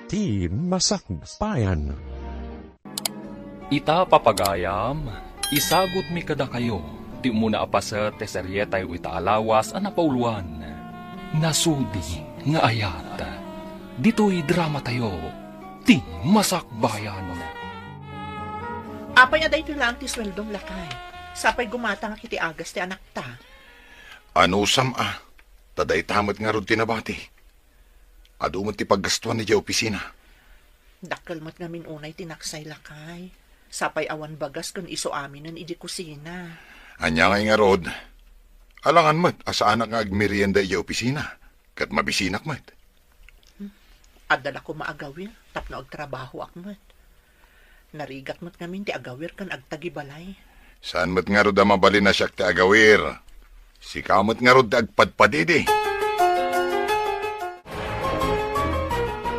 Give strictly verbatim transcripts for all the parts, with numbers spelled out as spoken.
Ti Masakbayan. Ita, papagayam, isagutmi kadakayo ti umuna a paset ti serietayo ita a lawas a napauloan, Nasudi nga Ayat. Ditoy dramatayo, Ti Masakbayan. Apay a daytoy laeng ti sueldom, lakay? Sapay gumatangak iti agas ti anakta. Anusam a, ta dayta met ngarud ti nabati. Adu met ti paggastuan idiay opisina. Dakkel met ngamin unay ti naksay, lakay. Sapay awan bagas ken isu aminen idi kusina. Ania ngay ngarud? Alangan met a saanak nga agmerienda idiay opisina, ket mabisinak met. Adda la koma agawir tapno agtrabahoak met. Narigat met ngamin ti agawir ken agtagibalay. Saan met ngarud a mabalin a siak ti agawir? Sika met ngarud ti agpadpadidi.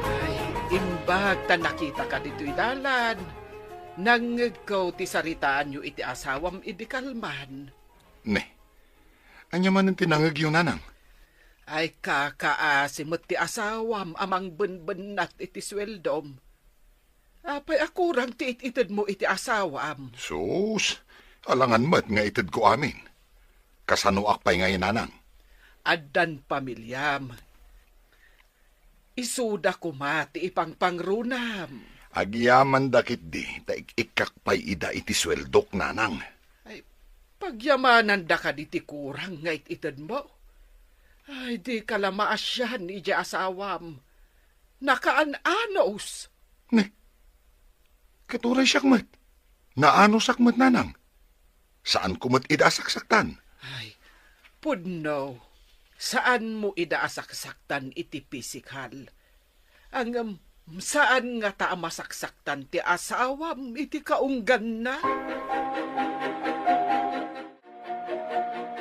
Ay, imbag ta nakitaka ditoy dalan, nangngegko ti saritaanyo iti asawam idi kalman. Ne, ania manen ti nangngegyo, nanang? Ay, kakaasi met ti asawam a mangbenbennat iti sueldom. Apay a kurang ti it-itedmo iti asawam? Sus, alangan met nga itedko amin. Kasanoak pay ngay, nanang? Addan pamiliam. Isuda koma ti ipangpangrunam. Agyamanda ketdi ta ik-ikkak pay ida iti sueldok, nanang. Ay, pagyamananda kadi ti kurang nga it-itedmo? Ay, dika la maasian idiay asawam. Nakaan-anos. Ne, ket uray siak met, naanusak met, nanang. Saanko met ida a saksaktan. Ay, pudno, saanmo ida a saksaktan iti pisikal. Ngem, saan ngata a masaksaktan ti asawam iti kaungganna?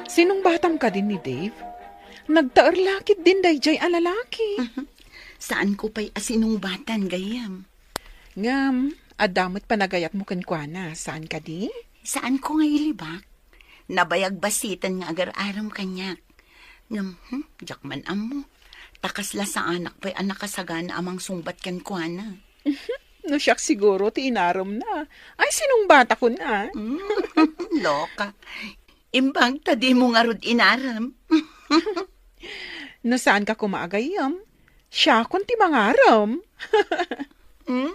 Sinungbatam kadi ni Dave? Nagtaer la ketdin daydiay a lalaki. Saanko pay a sinungbatan, gayyem. Ngem, adda met panagayatmo kenkuana, saan kadi? Saanko nga ilibak? Nabayag bassiten nga agar-arem kaniak. Ngem, hmm, diak man ammo. Ta kasla saanak pay a nakasagana a mangsungbat kenkuana. No siak siguro ti inaremna. Ay, sinungbatakon a. Mm, loka. Imbag ta dimo ngarud inarem. No saanka koma a gayyem, siakon ti mangarem. Hmm?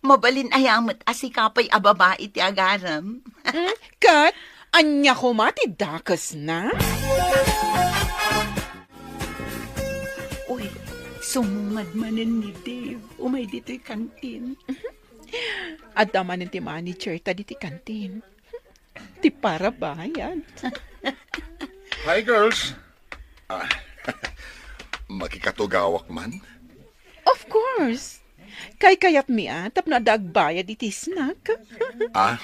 Mabalin aya met a sika pay a babai ti agarem? Hmm? Ket ania koma ti dakesna? Uy, sumungad manen ni Dave. Umay ditoy kantin. Adda manen ti manager ta ditoy kantin. Ti parabayad. Hi, girls. Ah, makikatugawak man? Of course. Kaykayatmi a tapno adda agbayad iti snack. Ah,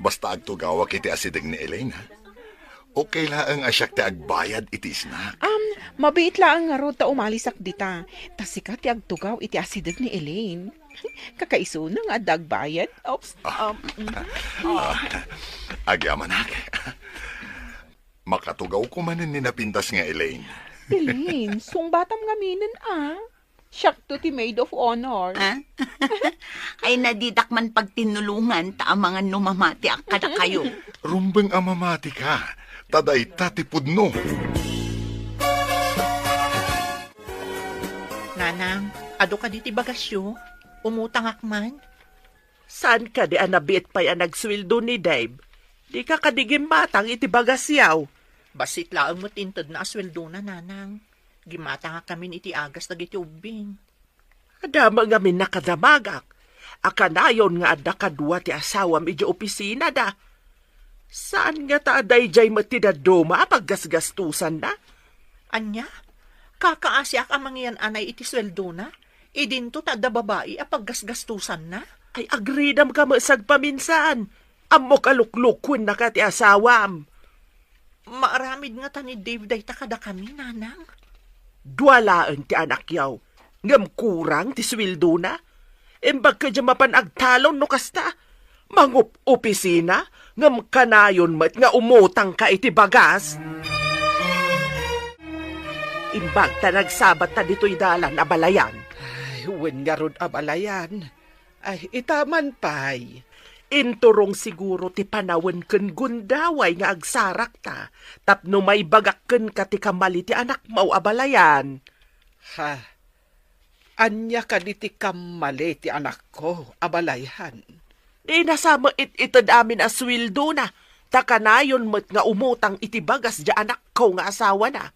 basta agtugawak iti asideg ni Elaine, ha? Okay laeng a siak ti agbayad iti snack. Um, mabiit laeng ngarud ta umalisak dita. Ta sika ti agtugaw iti asideg ni Elaine. Kakaisuna nga adda agbayad. Oops. Ah. Um, mm. Ah, agyamanak. Makatugawko manen ni napintas nga Elaine. Elaine, sungbatam ngaminen a. Siakto ti maid of honor. Ah? Ay, nadidak man pagtinnulongan ta amangan no mamatiak kadakayo. Rumbeng a mamatika, ta dayta ti pudno. Nanang, adu kadi ti bagasyo? Umutangak man? Saan kadi a nabiit pay a nagsueldo ni Dave? Dika kadi gimmatang iti bagasyaw? Bassit laeng met intedna a sueldona, nanang. Gimmatangak ngamin iti agas dagiti ubbing. Adda met ngamin nakadamagak a kanayon nga adda kadua ti asawam idiay opisinada. Saan ngata a daydiay met ti dadduma a paggasgastosanna? Ania? Kakaasiak a mangiyan-anay iti sueldona? Idinto ta adda babai a paggasgastosanna? Ay, agridamka met sagpaminsan. Ammok a luklukuennaka ti asawam. Maaramid ngata ni Dave dayta kadakami, nanang? Dua laeng ti anakyaw, ngem kurang ti sueldona. Imbag kadi a mapan agtalon no kasta. Mangup-opisina, ngem kanayon met nga umutangka iti bagas. Imbag ta nagsabatta ditoy dalan a balayan. Ay, Wen ngarud, abalayan. Ay, ita man pay. Inturong siguro ti panawen ken gundaway nga agsarakta tapno maibagak kenka ti kammali ti anakmo, abalayan. Ha? Ania kadi ti kammali ti anakko, abalayan? Dina sa maited amin a suweldona, ta kanayon met nga umutang iti bagas diay anakko nga asawana.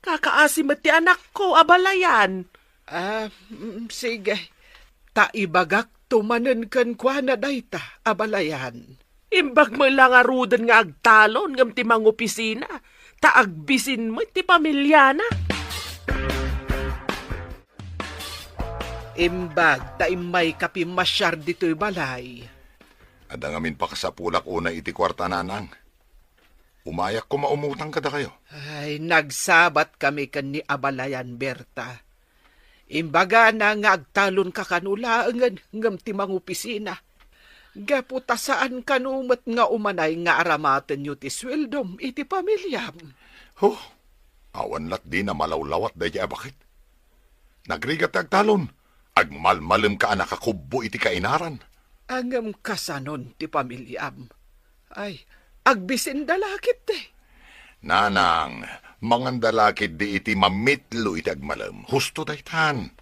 Kakaasi met ti anakko, abalayan. Ah, mm, sige. Ta ibagakto manen kenkuana dayta, abalayan. Imbag met la ngaruden nga agtalon ngem ti mangopisina, ta agbisin met ti pamiliana. Imbag ta immayka pimmasiar ditoy balay. Adda ngamin pakasapulak unay iti kuarta, nanang. Umayak koma umutang kadakayo. Ay, nagsabatkami ken ni abalayan, Berta. Imbagana nga agtalonka kano laengen ngem ti mangopisina. Gapu ta saan kano met nga umanay nga aramatenyo ti sueldom iti pamiliam. Ho, awan lat dina malawlawat daydiay a bakit. Nagrigat ti agtalon, agmalmalemka a nakakubbo iti kainaran. Ngem kasanon ti pamiliam? Ay, agbisinda la ketdi. Nanang, manganda la ketdi iti mamitlo iti agmalem. Husto daytan.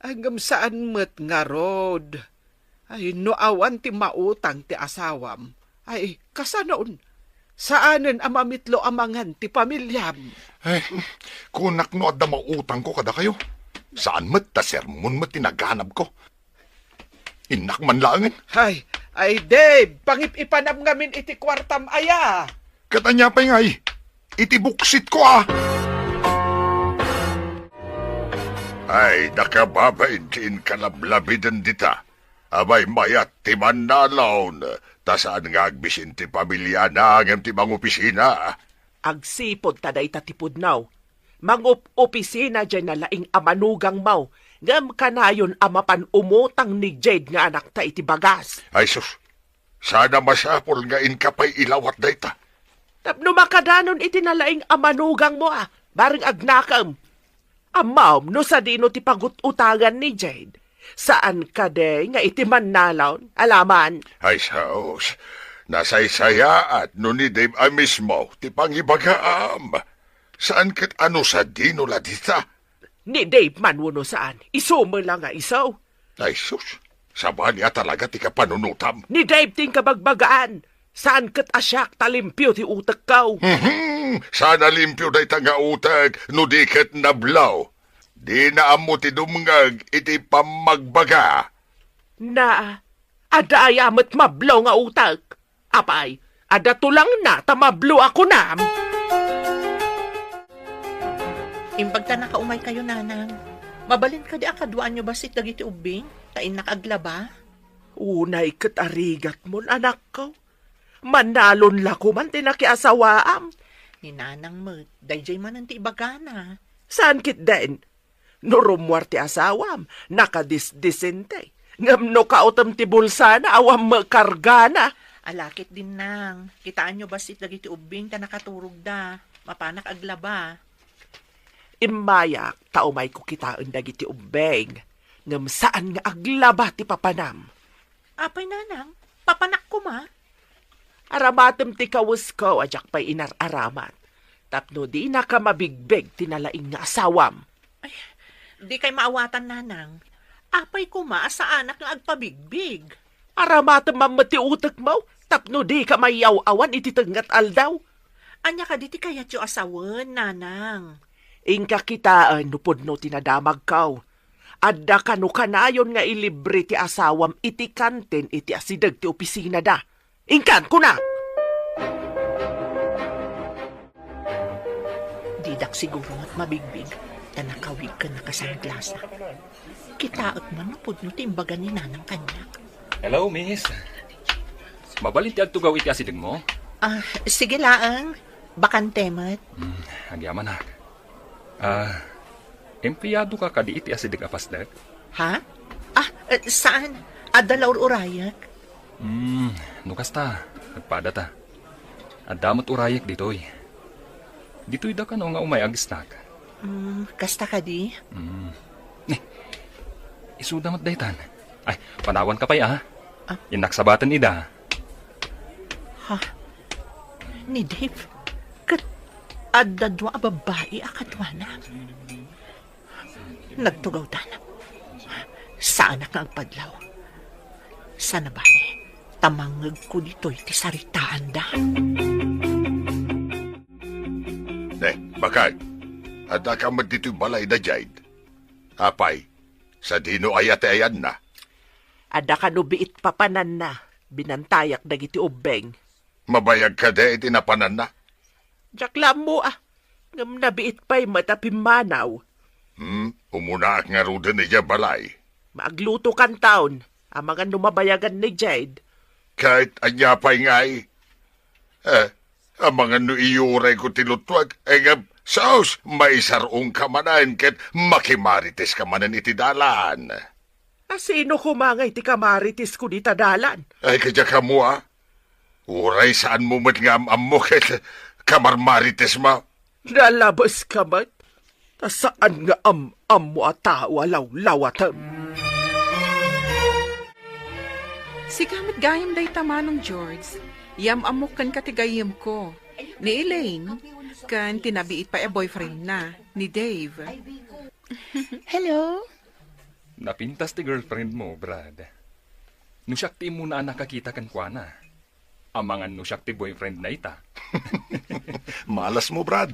Ngem saan met ngarud. Ay, no awan ti mautang ti asawam, ay, kasanon? Saanen a mamitlo a mangan ti pamiliam. Ay, kunak no adda mautangko kadakayo. Saan met ta sermon met ti naganabko. Innak man laengen. Ay, ay, Dave, pangip-ipanam ngamin iti kuartam aya. Ket ania pay ngay? Iti buksitko a. Ay, nakababain ti inkalablabiden dita. Abay, mayat ti mannalon, ta saan nga agbisin ti pamiliana ngem ti mangopisina. Agsipud ta dayta ti pudno. Mangup-opisina diay nalaing a manugangmo, ngem kanayon a mapan umutang ni Jade nga anakta iti bagas. Ay sus, saan a masapul nga inka pay ilawat dayta. Tapno makadanon iti nalaing a manugangmo a, bareng agnakem. Ammom no sadino ti pagut-utangan ni Jade? Saan kadi nga iti mannalon, alaman? Ay, sus, nasaysayaat no ni Dave a mismo ti pangibagaam. Saan ket a no sadino la dita? Ni Dave man wenno saan, isu met la nga isu. Ay sus, sabali a talaga ti kapanunotam. Ni Dave ti inkabagbagaan, saan ket a siak ta limpio ti utekko. Mhm, saan a limpio dayta nga utek no di ket nablo. Dina ammo ti dumngeg iti pammagbaga. Na, adda aya met mablo nga utek? Apay, adda tulangna ta mablo a kunam? Imbag ta nakaumaykayo, nanang. Mabalin kadi a kaduaanyo bassit dagiti ubbing, ta innak aglaba? Unay ket a rigatmon, anakko. Mannalon la koman ti nakiasawaam. Ni nanang met, daydiay manen ti ibagana. Saan ketdin? No rummuar ti asawam, nakadisdisente. Ngem no kaotem ti bulsana, awan met kargana. Ala ketdin, nang, kitaenyo bassit dagiti ubbing ta nakaturogda. Mapanak aglaba. Immayak ta umayko kitaen dagiti ubbing, ngem saan nga aglaba ti papanam. Apay, nanang, papanak koma? Aramatem ti kawesko a diak pay inar-aramat, tapno dinaka mabigbig ti nalaing nga asawam. Ay, dikay maawatan, nanang. Apay koma a saanak nga agpabigbig? Aramatem man met ti utekmo, tapno dika mayaw-awan iti tengnga a aldaw. Ania kadi ti kayatyo a sawen, nanang? Inka kitaen no pudno ti nadamagko. Adda kano kanayon nga ilibre ti asawam iti kantin iti asideg ti opisinada. Inkan, kunak! Didak siguro met mabigbig, ta nakawig ken nakasangglasa. Kitaek man no pudno ti imbaga ni nanang kaniak. Hello, miss. Mabalin ti agtugaw iti asidegmo? Ah, sige laeng. Bakante met. Hmm, agyamanak. Ah, empleyadoka kadi iti asideg a pasdek? Ha? Ah, eh, saan? Adda la ur-urayek? Hmm, no kasta, agpadata. Adda met urayek ditoy. Ditoyda kano nga umay agisnak. Hmm, kasta kadi? Hmm. Eh, Isuda met daytan. Ay, panawanka pay, a. Ah? Innak sabaten ida. Ha? Ni Dave? Ket adda dua a babbai a kaduana? Nagtugawdan. Saanak nga agpadlaw. Sana bale, ta mangngegko ditoy ti saritaanda. Ne, bakay, addaka met ditoy balay da Jade? Apay, sadino aya ti ayanna? Adda kano biit papananna, binantayak dagiti ubbeng. Mabayag kadi iti napananna? Diak la ammo, a. Ngem nabiit pay met a pimmanaw. Hmm, umunaak ngaruden idiay balay. Maaglutokanton, amangan no mabayagan ni Jade. Ket ania pay ngay? Eh, amangan no iyurayko ti luttuak, eh, ngem, sus, maisar-ongka manen ket makimariteska manen iti dalan. A, sino koma ngay ti kamaritesko dita dalan? Ay, kadiak ammo, a. Uray saanmo met nga am-ammo ket kamarmaritesmo. Nalabeska met, ta saan nga am-ammo a tao a lawlawatem. Sika met gayam dayta, Manong George. Yam-ammok kenka ti gayyemko, ni Elaine, ken ti nabiit pay a boyfriendna, ni Dave. Hello? Napintas ti girlfriend mo, Brad. No siak ti immuna a nakakita kenkuana, amangan no siak ti boyfriend na ita. Malas mo, Brad.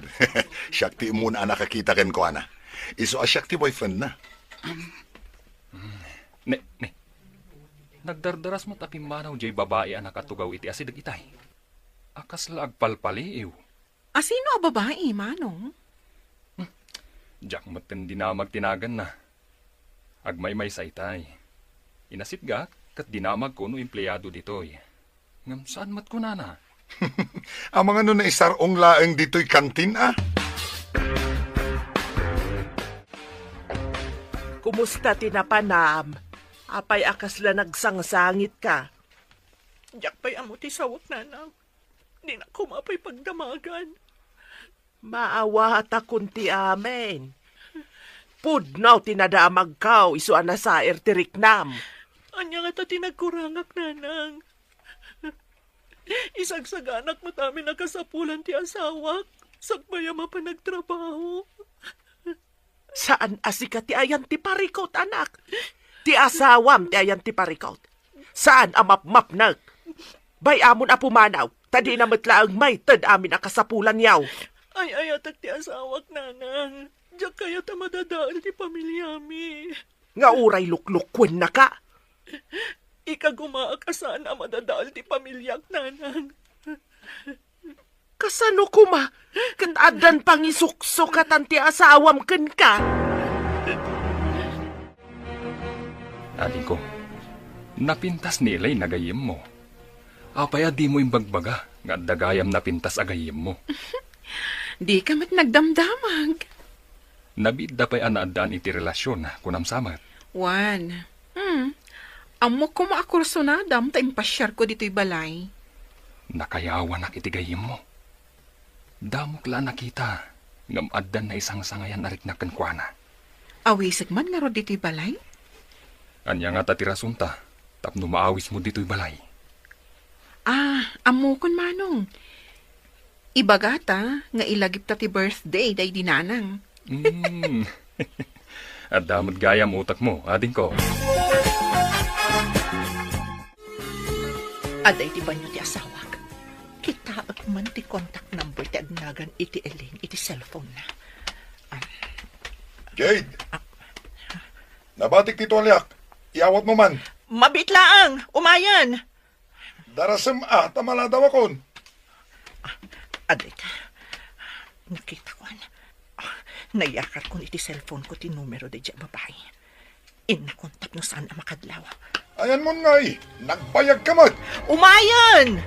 Siak ti immuna a nakakita kenkuana. Isu a siak ti boyfriend na. Ne, ne. Nagdardaras met a pimmanaw jay babai a nakatugaw iti asideg itay. A kasla agpalpaliiw. A sino a babai, Manong? Hmm. Diak metten dinamag ti naganna. Agmaymaysa itay. Inasitgak ket dinamagko no empleado ditoy. Ngem saan met kunana? Amangan no naisar-ong laeng ditoy kantin, a? Kumusta ti napanam? Apay a kasla nagsangsangitka? Diak pay ammo ti sawak, nanang. Dinak koma pay pagdamagan. Maawatakon ti amin. Pudno ti nadamagko isu a nasair ti riknam. Ania ngata ti nagkurangak, nanang? Isagsaganak met amin a kasapulan ti asawak, sakbay a mapan nagtrabaho. Saan a sika ti ayan ti parikut, anak. Ti asawam ti ayan ti parikut. Saan a mapmapnek. Bay-amon a pumanaw, ta dina met laeng maited amin a kasapulanyo. Ay-ayatek ti asawak, nanang. Diak kayat a madadael ti pamiliami. Nga uray luklukuennaka. Ikagumaak a saan a madadael ti pamiliak, nanang. Kasano koma ket addan pangisuksukatan ti asawam kenka? Adingko, napintas ni Elaine a gayyemmo. Apay a dimo imbagbaga nga adda gayam napintas a gayyemmo? Dika met nagdamdamag. Nabiitda pay a naaddaan iti relasion, kunam sa met. Wen. Hmm. Ammok koma a kursunadam ta impasiarko ditoy balay. Nakayawanak iti gayyemmo. Damok la a nakita, ngem addan naisangsangayan a riknak kenkuana. Awisek man ngarud ditoy balay? Ania ngata ti rasonta tapno maawismo ditoy balay? Ah, ammokon, Manong. Ibagata nga ilagipta ti birthday daydi nanang. Hmm. Adda met gayam utekmo, adingko. Adda iti banio ti asawak. Kitaek man ti contact number ti agnagan iti Elaine iti cellphone na. Ah. Jade! Ah. Nabatik ti tualiak. Iyawatmo man. Mabiit laeng. Umayen. Darasem a, ta maladawakon. Ah, adda ita. Nakitakon. Ah, nayakarkon iti cellphone ko ti numero daydiay a babai. Innakon tapno saan a makadlaw. Ayanmon ngay, nagbayagka met. Umayen!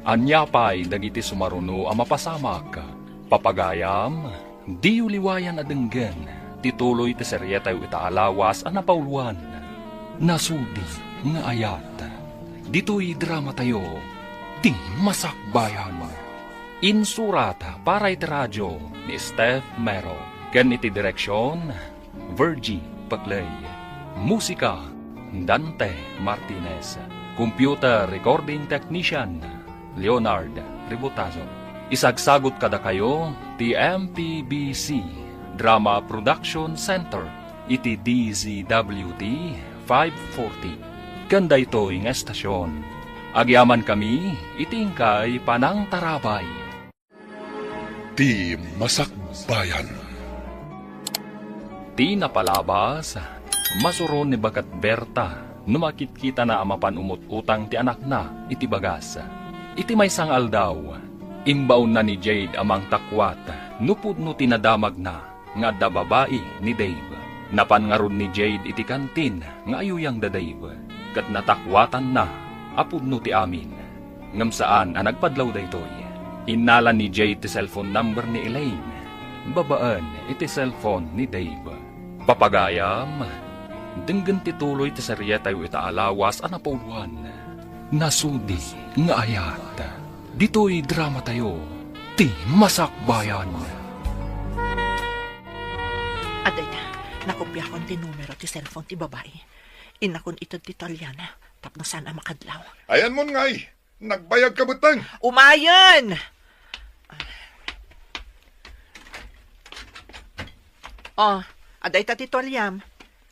Ania pay dagiti sumaruno a mapasamak? Papagayam, diyo liwayan a denggen ti tuloy ti serietayo ita a lawas a napauluan, Nasudi nga Ayat. Ditoy dramatayo, Ti Masakbayan. Insurat para iti radio ni Steph Mero, ken iti direksion, Virgie Paclay. Musika, Dante Martinez. Computer recording technician, Leonard Ributazo. Isagsagut kadakayo ti M P B C Drama Production Center iti D Z W T five forty. Ken daytoy nga estasion, agyamankami iti inkay panangtarabay. Ti Masakbayan. Ti napalabas, masuron ni Baket Berta no makitkitana a mapan umut-utang ti anakna iti bagas. Iti maysa nga aldaw, imbaonna ni Jade a mangtakuat no pudno ti nadamagna nga adda babai ni Dave. Napan ngarud ni Jade iti kantin nga ayuyang da Dave, ket natakuatanna a pudno ti amin. Ngem saan a nagpadlaw daytoy. Innala ni Jade ti cellphone number ni Elaine babaen iti cellphone ni Dave. Papagayam, denggen ti tuloy ti serietayo ita a lawas a napauluan. Nasudi nga ayat. Ditoy dramatayo, Ti Masakbayan. Adda ita, nakopiakon ti numero ti cellphone ti babai. Innakon ited ti tualiana tapno saan a makadlaw. Ayanmon ngay, nagbayagka metten. Umayen! Oh, adda ita ti tualiam.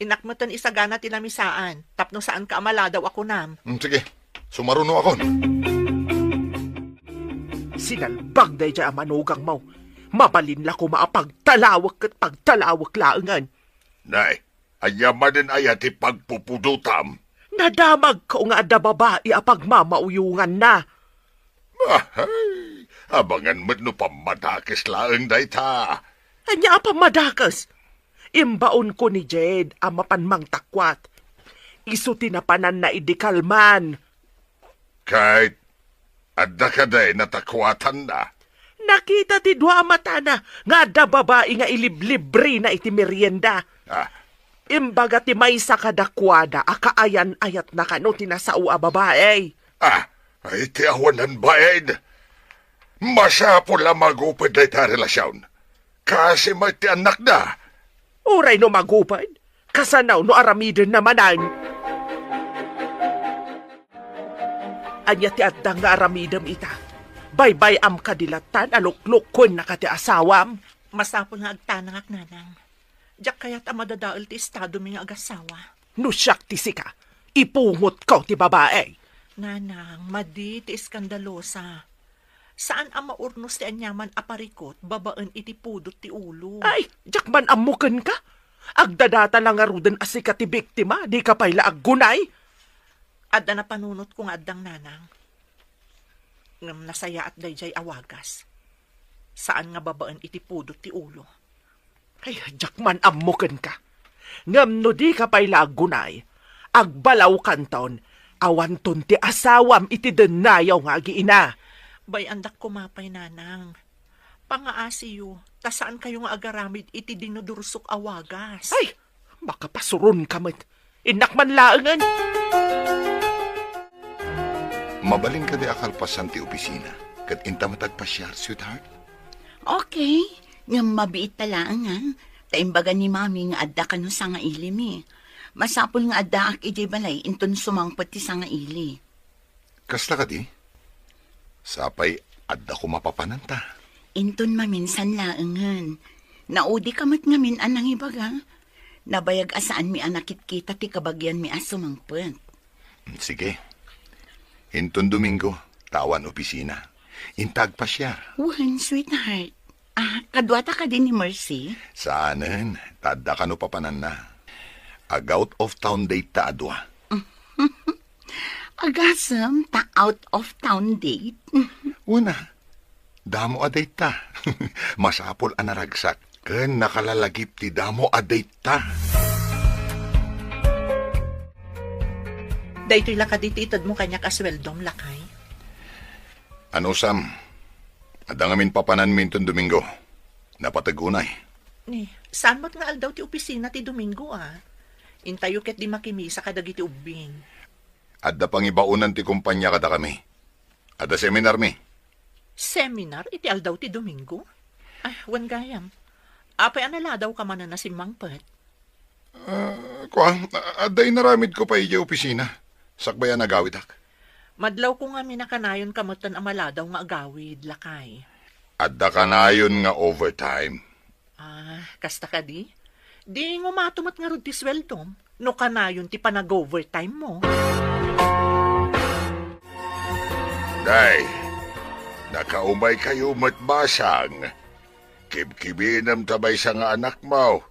Innak metten isagana ti lamisaan tapno saanka a maladaw a kunam. Mm, sige, sumarunokon. Sinalbag daydiay a manugangmo. Mabalin la koma a pagtalawek ket pagtalawek laengen. Nay, ania manen aya ti pagpupudotam? Nadamagko nga adda babai a pagmamauyonganna. Ahay, abangan met no pammadakes laeng dayta. Ania a pammadakes? Imbaonko ni Jade a mapan mangtakuat. Isu ti napananna idi kalman. Ket adda kadi natakuatanna? Nakita ti dua a matana nga adda babai nga iliblibrina iti merienda. Ah. Imbaga ti maysa kadakuada a kaayan-ayatna kano ti nasao a babai. Ah, ay ti awanan bain. Masapul a maguped dayta a relasion. Kasi met ti annakda. Uray no maguped, kasano no aramidenna manen? Ania ti adda nga aramidem ita? Baybay-am kadi latta a luklukkuennaka ti asawam? Masapul nga agtanangak, nanang. Diak kayat a madadael ti estadomi nga agasawa. No siak ti sika, ipungotko ti babai. Nanang, madi ti eskandalosa. Saan a maurnos ti aniaman a parikut babaen iti pudot ti ulo. Ay, diak man ammo kenka. Agdadata la ngaruden a sika ti biktima, dika pay la aggunay. Adda napanunotko nga addang, nanang. Ngem nasayaat daydiay a wagas. Saan nga babaen iti pudot ti ulo. Ay, diak man ammo kenka. Ngem no dika pay la aggunay, agbalawkanton, awanton ti asawam iti dennayaw nga agiina. Bay-andak koma pay, nanang. Pangaasiyo, ta saankayo nga agaramid iti dinudursok a wagas. Ay, makapasuronka met. Innak man laengen. Mabalin kadi a kalpasan ti opisina, ket inta met agpasiar, sweetheart? Okay, ngem mabiit ta laeng, a. Ta imbaga ni Mami nga adda kano sangailimi. Masapul nga addaak idiay balay inton sumangpet ti sangaili. Kasta kadi? Sapay adda koma papananta. Inton maminsan laengen. Naudika met ngamin a nangibaga. Nabayag a saanmi a nakitkita ti kabagianmi a sumangpet. Sige. Inton Domingo, ta awan opisina. Inta agpasiar. Wen, sweetheart. Ah, kaduata kadi ni Mercy? Saanen, ta adda kano papananna. Ag-out of town date ta a dua. Agasem ta out of town date? Wen a, damo a date ta. Masapul a naragsak ken nakalalagip ti damo a date ta. Daytoy la kadi ti itedmo kaniak a sueldom, lakay? Anusam, adda ngamin papananmi inton Domingo. Napateg unay. Ni, saan met nga aldaw ti opisina ti Domingo, a? Intayo ketdi makimisa kadagiti ubbing. Adda pangibaonan ti kompania kadakami. Adda seminarmi. Seminar iti aldaw ti Domingo? Ah, wen gayam. Apay a naladawka manen a simmangpet? Ah, kua, adda inaramidko pay idiay opisina. Sakbay a nagawidak. Madlawko ngamin a kanayonka metten a maladaw nga agawid, lakay. Adda kanayon nga overtime. Ah, kasta kadi? Di ngumato met ngarud ti sueldom no kanayon ti panag-overtime mo. Day, nakaumay kayo met basang. Kibkibinem ta maysa nga anakmo.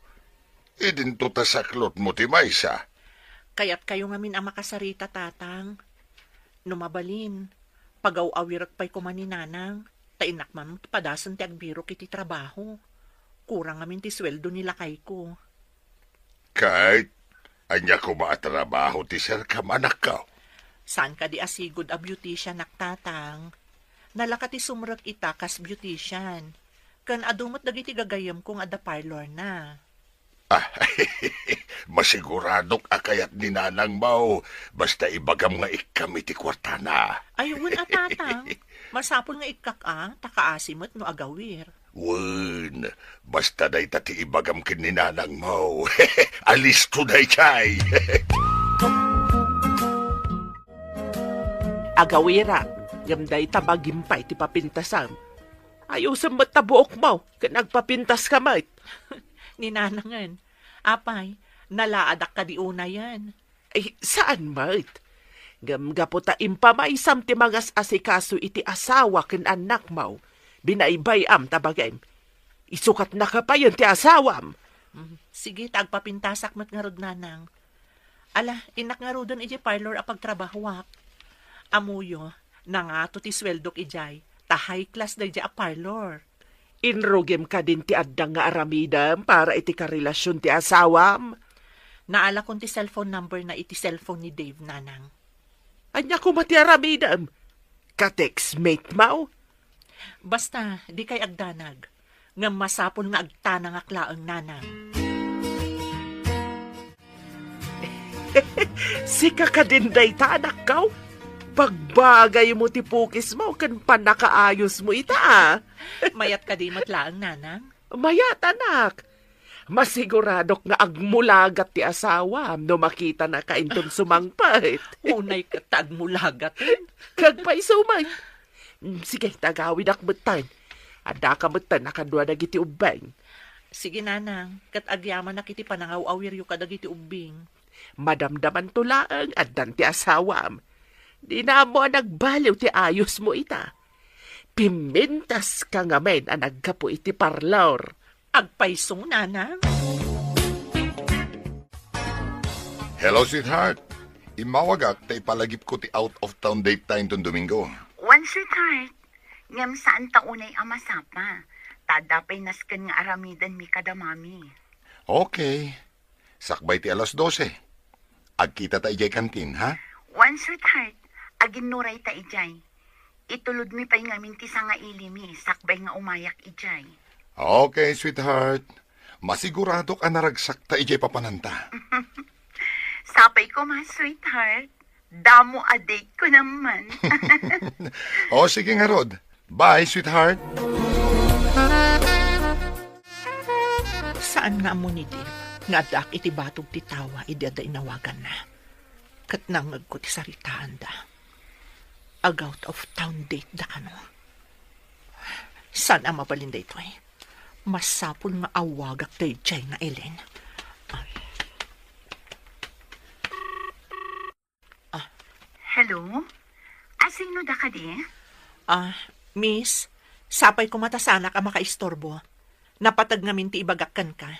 Idinto ta saklotmo ti maysa. Kayat kayo ngamin a makasarita, Tatang. No mabalin, pagaw-awirek pay koma ni Nanang, ta innak man padasen ti agbirok iti trabaho. Kurang ngamin ti sueldo ni lakayko. Ket, ania koma a trabaho ti serkam, anakko? Saan kadi a sigud a beautician-ak, Tatang? Nalaka ti sumrek ita kas beautician. Ken adu met dagiti gagayyemko nga adda parlor na. Ah, masiguradok a kayat ni Nanangmo, basta ibagam nga ikkam iti kuartana. Ay, wen a, Tatang. Masapul nga ikkak a, ta kaasi met no agawir. Wen, basta dayta ti ibagam ken ni Nanangmo. Alisto daytay. Agawirak, ngem dayta bagim pay ti papintasam. Ayusem met ta buokmo, ken agpapintaska met. Ni Nanangen, apay, nalaadak kadi unayen? Ay, saan met. Ngem gapu ta impamaysam ti mangas-asikaso iti asawa ken annakmo, binaybay-am ta bagim. Isukatnaka payen ti asawam. Mm, sige, ta agpapintasak met ngarud, Nanang. Ala, innak ngaruden idiay parlor a pagtrabahoak. Ammoyo, nangato ti sueldok idiay, ta high class daydiay a parlor. Inrugim kadin ti adda nga aramidem para iti karelasion ti asawam? Naalakon ti cellphone number na iti cellphone ni Dave, Nanang. Ania koma ti aramidem? Ka-textmate mo? Basta, dikay agdanag. Ngem masapul nga agtanangak laeng, Nanang. Sika kadin dayta, anakko? Bagbagaymo ti pukismo ken pannakaayosmo ita, a. Mayat kadi met laeng, Nanang? Mayat, anak. Masiguradok nga agmulagat ti asawam no makitanaka inton sumangpet. Unay ket ta agmulagat. Kagpayso met. Mm, sige, ta agawidak metten. Addaka metten a kadua dagiti ubbing. Sige, Nanang, ket agyamanak iti panangaw-awiryo kadagiti ubbing. Madamdamanto laeng addan ti asawam. Dina ammo a nagbaliw ti ayosmo ita. Pimpintaska ngamin a naggapu iti parlor. Agpayso, Nanang. Hello, sweetheart. Immawagak ta ipalagipko ti out of town date ta inton Domingo. Wen, sweetheart. Ngem saan ta unay a masapa. Ta adda pay nasken nga aramidenmi kada mami. Okay. Sakbay ti alas dose. Agkita ta idiay kantin, ha? Wen, sweetheart. Aginnuray ta idiay. Itulodmi pay ngamin ti sangailimi, sakbay nga umayak idiay. Okay, sweetheart. Masiguradok a naragsak ta idiay papananta. Sapay koma, sweetheart. Damo a date ko naman. O, sige ngarud. Bye, sweetheart. Saan nga ammo ni Dave nga addaak iti batog ti tawa idi adda inawaganna. Ket nangngegko ti saritaanda. Ag-out of town date da kano. Saan a mabalin daytoy? Masapul nga awagak daydiay nga Ellen. Ah. Hello? Asino da kadi? Ah, miss, sapay koma ta saanak a makaistorbo. Napateg ngamin ti ibagak kenka.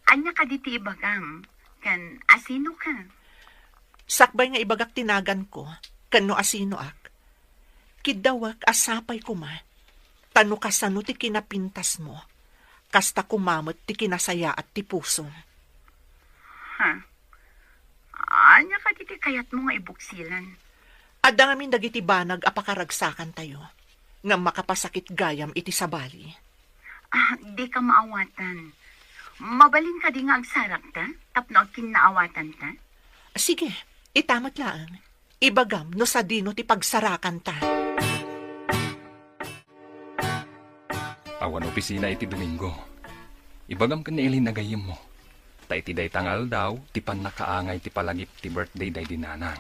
Ania kadi ti ibagam? Ken asino ka? Sakbay nga ibagak ti naganko, ken no asinoak, kiddawek a sapay koma, ta no kasano ti kinapintasmo, kasta koma met ti kinasayaat ti pusom. Ha? Ania kadi ti kayatmo nga ibuksilan? Adda ngamin dagiti banag a pakaragsakantayo, ngem makapasakit gayam iti sabali. Ah, dika maawatan. Mabalin kadi nga agsarakta tapno agkinnaawatanta? Sige, ita met laeng. Ibagam no sadino ti pagsarakanta. Awan opisina iti Domingo. Ibagam ken ni Elaine a gayyemmo. Ta iti dayta nga aldaw, ti pannakaangay ti palagip ti birthday daydi nanang.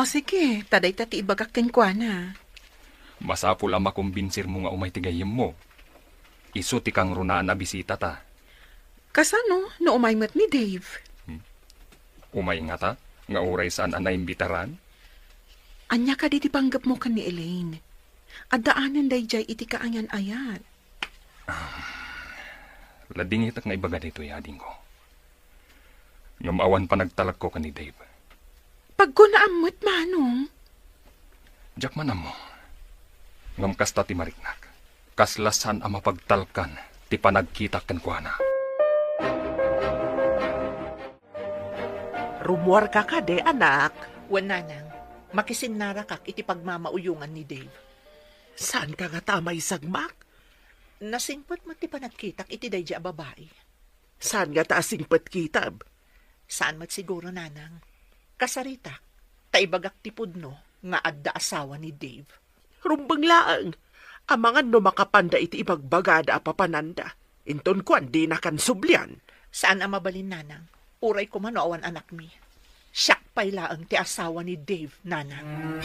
O sige, ta dayta ti ibagak kenkuana. Masapul a makombinsirmo nga umay ti gayyemmo. Isu ti kangrunaan a bisitata. Kasano no umay met ni Dave? Hmm? Umay ngata, nga uray saan a naimbitaran? Ania kadi ti panggepmo ken ni Elaine? Addaanen daydiay iti kaayan-ayat. Ah, ladingitek nga ibaga daytoy, adingko. Ngem awan panagtalekko ken ni Dave. Pagkunaam met, Manong. Diak man ammo. Ngem kasta ti mariknak. Kasla saan a mapagtalkan ti panagkitak kenkuana. Rummuarka kadi, anak? Wen, nanang. Makisinnarakak iti pagmamauyongan ni Dave. Saanka ngata a maisagmak? Nasingpet met ti panagkitak iti daydi a babai. Saan ngata a singpet kitab? Saan met siguro, nanang. Kasaritak, ta ibagak ti pudno nga adda asawa ni Dave. Rumbeng laeng, amangan no makapanda iti ibagbagada a papananda. Inton kuan, dinakan sublian. Saan a mabalin, nanang. Uray koma no awan anakmi. Siak pay laeng ti asawa ni Dave, nanang.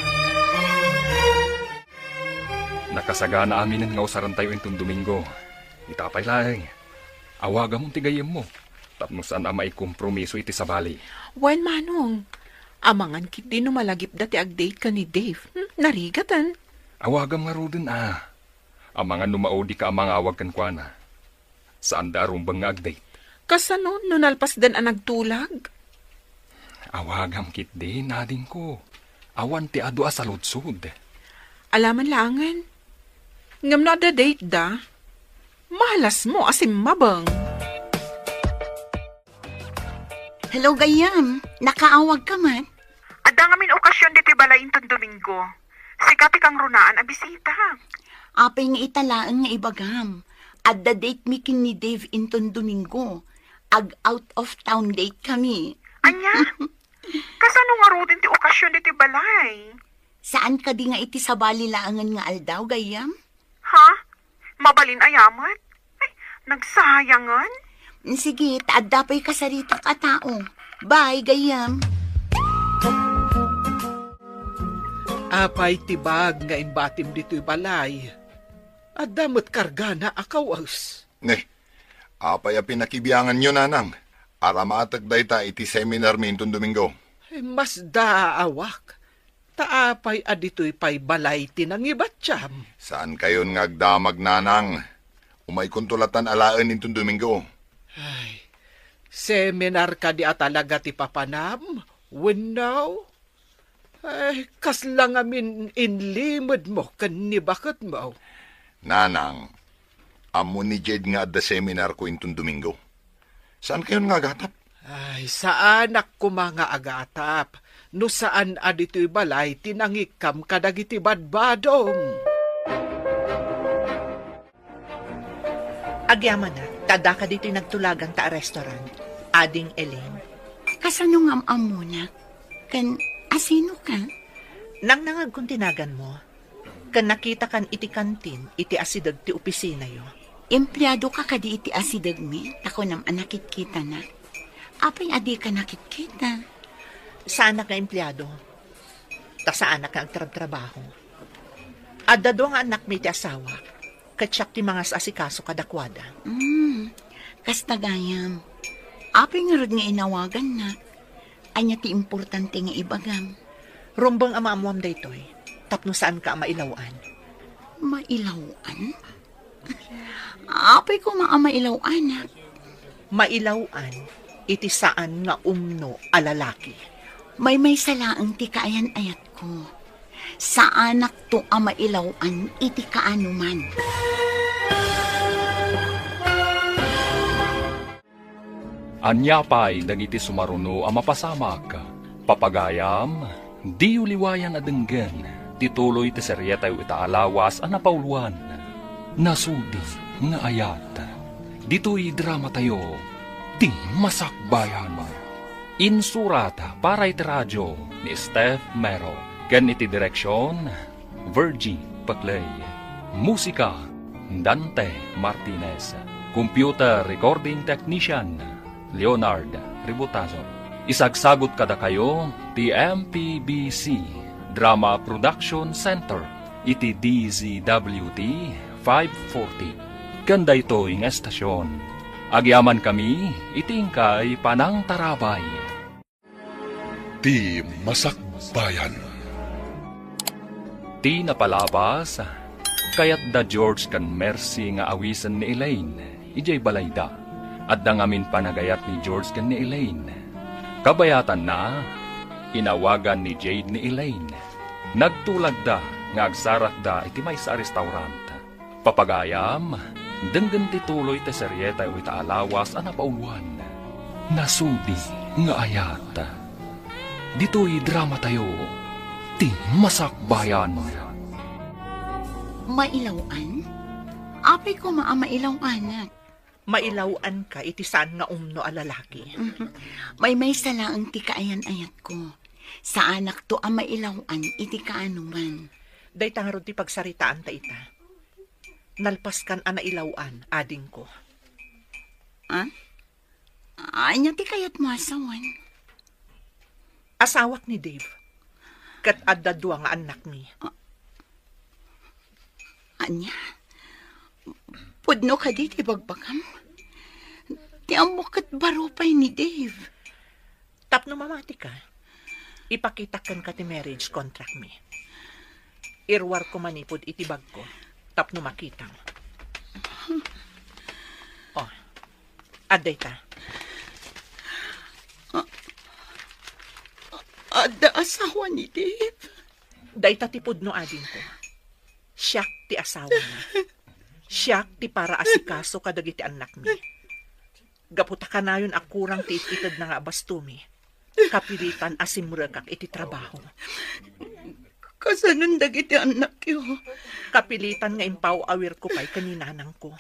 Nakasagana aminen nga usarentayo inton Domingo. Ita pay laeng, awagamon ti gayyemmo tapno saan a maikompromiso iti sabali. Wen, Manong. Amangan ketdi no malagipda ti agdate ken ni Dave. Hmm, narigaten. Awagam ngaruden a. Amangan no maudika a mangawag kenkuana. Saanda a rumbeng nga agdate. Kasano no nalpasdan a nagtulag? Awagam ketdi, adingko. Awan ti adu a saludsod. Alaman laengen. Ngem no adda date da, mahalasmo a simmabeng. Hello, gayyem. Nakaawagka man? Adda ngamin okasion ditoy balay inton Domingo. Sika ti kangrunaan a bisita. Apay nga ita laeng nga ibagam. Adda date mi ken ni Dave inton Domingo. Ag out of town date kami. Ania? Kasano ngaruden ti okasion ditoy balay? Saan kadi nga iti sabali laengen nga aldaw, gayyem? Ha? Mabalin aya met? Ay, nagsayangan? Sige, ta adda pay kasaritak a tao. Bye, gayyem. Apay ti bag nga imbatim ditoy balay? Adda met kargana a kawes. Ne, apay a pinakibianganyo, nanang? Aramatek dayta iti seminar mi inton Domingo. Ay, masdaawak. Ta apay a ditoy pay balay ti nangibatiam? Saankayon nga agdamag, nanang. Umaykonto latan alaen inton Domingo. Ay, seminar kadi a talaga ti papanam? Wenno? Ay, kasla ngamin inlimedmo ken ni baketmo. Nanang, ammo ni Jade nga adda seminarko inton Domingo. Saankayon nga agatap? Ay, saanak koma nga agatap, no saan a ditoy balay ti nangikkam kadagiti badbadom. Agyamanak, ta addaka ditoy nagtulaganta a restaurant, Ading Elaine. Kasano nga am-ammonak? Ken asino ka? Nangnangagkon ti naganmo. Ken nakitakan iti kantin iti asideg ti opisinayo. Empleado ka kadi iti asidegmi, ta kunam a nakitkitana. Apay a dika nakitkita? Saanak nga empleado, ta saanak nga agtrabtrabaho. Adda dua nga annakmi iti asawak, ket siak ti mangas-asikaso kadakuada. Mm, kasta gayam. Apay ngarud nga inawagannak? Ania ti importante nga ibagam? Rumbeng a maammoam daytoy, tapno saanka a mailaw-an. Mailaw-an? Apay koma a mailaw-anak? Mailaw-an iti saan nga umno a lalaki. Maymaysa laeng ti kaayan-ayatko. Saanakto a mailaw-an iti kaanoman. Ania pay dagiti sumaruno a mapasamak? Papagayam, diyo liwayan a denggen ti tuloy ti serietayo ita a lawas a napauloan, Nasudi nga Ayat. Ditoy dramatayo, Ti Masakbayan. Insurat para iti radio ni Steph Mero ken iti direksion, Virgie Paclay. Musika, Dante Martinez. Computer Recording Technician, Leonard Ributazo. Isagsagut kadakayo ti M P B C Drama Production Center iti D Z W T five forty. Ken daytoy nga estasion, agyamankami iti inkay panangtarabay. Ti Masakbayan. Ti napalabas, kayat da George ken Mercy nga awisen ni Elaine idiay balayda. Adda ngamin panagayat ni George ken ni Elaine. Kabayatanna, inawagan ni Jade ni Elaine. Nagtulagda nga agsarakda iti maysa a restaurant. Papagayam, denggen ti tuloy ti serietayo ita a lawas a napauluan. Nasudi nga ayat. Ditoy dramatayo, Ti Masakbayan. Mailaw-an? Apay koma a mailaw-anak? Mailaw-anka iti saan nga umno a lalaki. Maymaysa laeng ti kaayan-ayatko. Saanakto a mailaw-an iti kaanoman. Dayta ngarud ti pagsaritaanta ita. Nalpaskan a nailaw-an, adingko. Ah? Ania ti kayatmo a sawen? Asawak ni Dave. Ket adda dua nga annakmi. Ania? Pudno kadi ti bagbagam? Ti ammok ket baro pay ni Dave. Tapno mamatika, ipakitak kenka ti marriage contract mi. Iruarko manipud iti bagko tapno makitam. Oh, adda ita. A-, adda asawa ni Dave? Dayta ti pudno, adingko. Siak ti asawana. Siak ti para asikaso kadagiti annakmi. Gapu ta kanayon a kurang ti it-itedna nga abastomi, kapilitan a simrekak iti trabaho. Kasanon dagiti annakyo? Kapilitan nga impaw-awirko pay ken ni nanangko.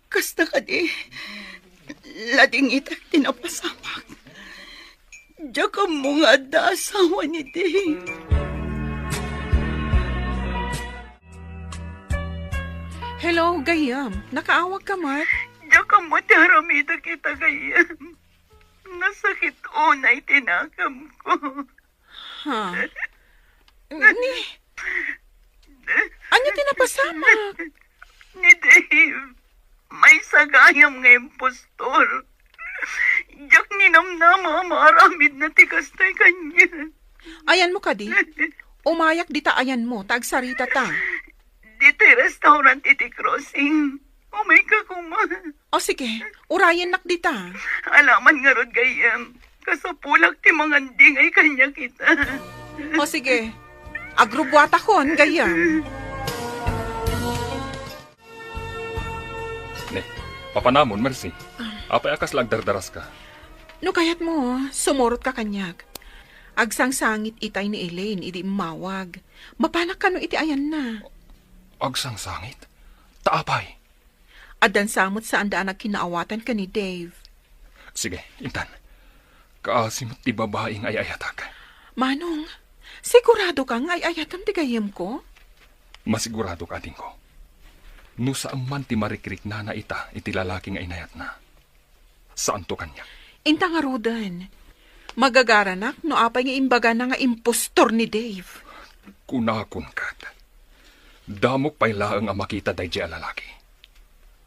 Kasta kadi, ladingitak ti napasamak. Diak ammo nga adda asawa ni Dave. Hello, gayyem. Nakaawagka met? Diak ammo ti aramidek ita, gayyem. Nasakit unay ti nakamko. Ha? Ni, ania ti napasamak? Ni Dave, maysa gayam nga impostor. Diak ninamnama a maaramidna ti kastoy kaniak. Ayanmo kadi? Umayak dita ayanmo, ta agsaritata. Ditoy restaurant iti crossing. Umayka koma. O sige, urayennak dita. Alaman ngarud, gayyem. Kasapulak ti mangandingay kaniak ita. O sige, agrubbuatakon, gayyem. Ne, papanamon, Mercy. Ah. Apay a kasla agdardaraska? No kayatmo, sumurotka kaniak. Agsangsangit itay ni Elaine idi immawag. Mapanak kano iti ayanna. Agsangsangit? Ta apay? Addan sa met saanda a nagkinaawatan ken ni Dave. Sige, intan. Kaasi met ti babai nga ay-ayatak. Manong, siguradoka nga ay-ayatam ti gayyemko? Masiguradok, adingko. No saan man ti marikriknana ita iti lalaki nga inayatna, saanto kaniak. Inta ngaruden, magagaranak no apay nga imbagana nga impostor ni Dave. Kunakon ket, damok pay laeng a makita daydiay a lalaki.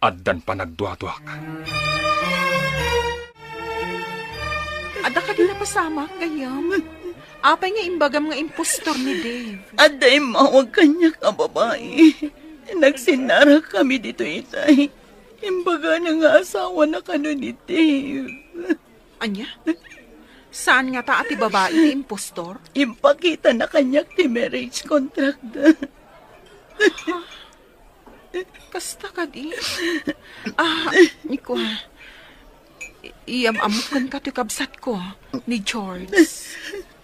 Addan panagduaduak. Adda kadi napasamak, gayyem? Apay nga imbagam nga impostor ni Dave? Adda immawag kaniak a babai. Nagsinnarak kami ditoy itay. Imbagana nga asawana kano ni Dave. Ania? Saan ngata a ti babai ti impostor? Impakitana kaniak ti marriage contract da. Kasta kadi? Ah, ni kua, i-, iyam-ammok kenka ti kabsatko, ni George.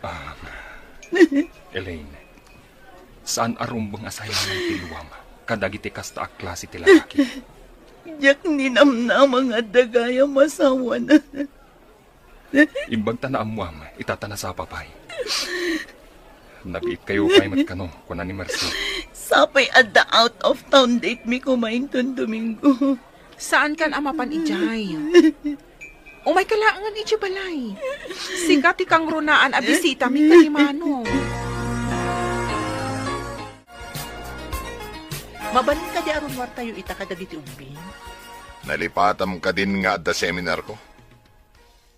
Ah, Elaine, saan a rumbeng a sayanan ti luam kadagiti kasta a klase ti lalaki. Diak ninamnama nga adda gayam asawana. Imbag ta naammuam, ita ta nasapa pay. Nabiitkayo pay met kano, kuna ni Mercy. Sapay adda out of town date mi koma inton Domingo. Saankan a mapan idiay. Umayka laengen idiay balay. Sika ti kangrunaan a bisitami ken ni Manong. Mabalin kadi a rummuartayo ita kadagiti ubbing? Nalipatam kadin nga adda seminarko?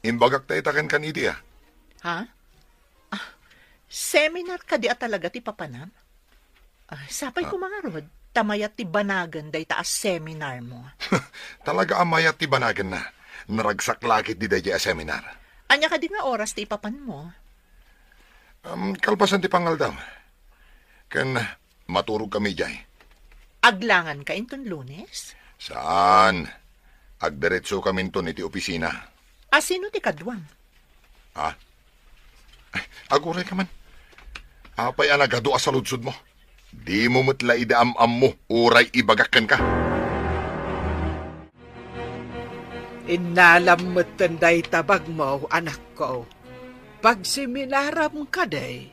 Imbagak ta ita kenka ni Dia. Ha? Ah, seminar kadi a talaga ti papanam? Ah, sapay Ah. koma ngarud, ta mayat ti banagen dayta a seminarmo. Talaga a mayat ti banagenna. Naragsak la ketdi daydiay a seminar. Ania kadi nga oras ti ipapanmo? Um, kalpasan ti pangaldaw. Ken maturogkami idiay. Aglanganka inton Lunes? Saan. Agdiretsokami inton iti opisina. A sino ti kaduam? Ha? Ay, agurayka man. Apay a nagadu a saludsodmo? Dimo met la idi am-ammo uray ibagak kenka. Innalam metten dayta bagmo, anakko. Pagseminaram kadi?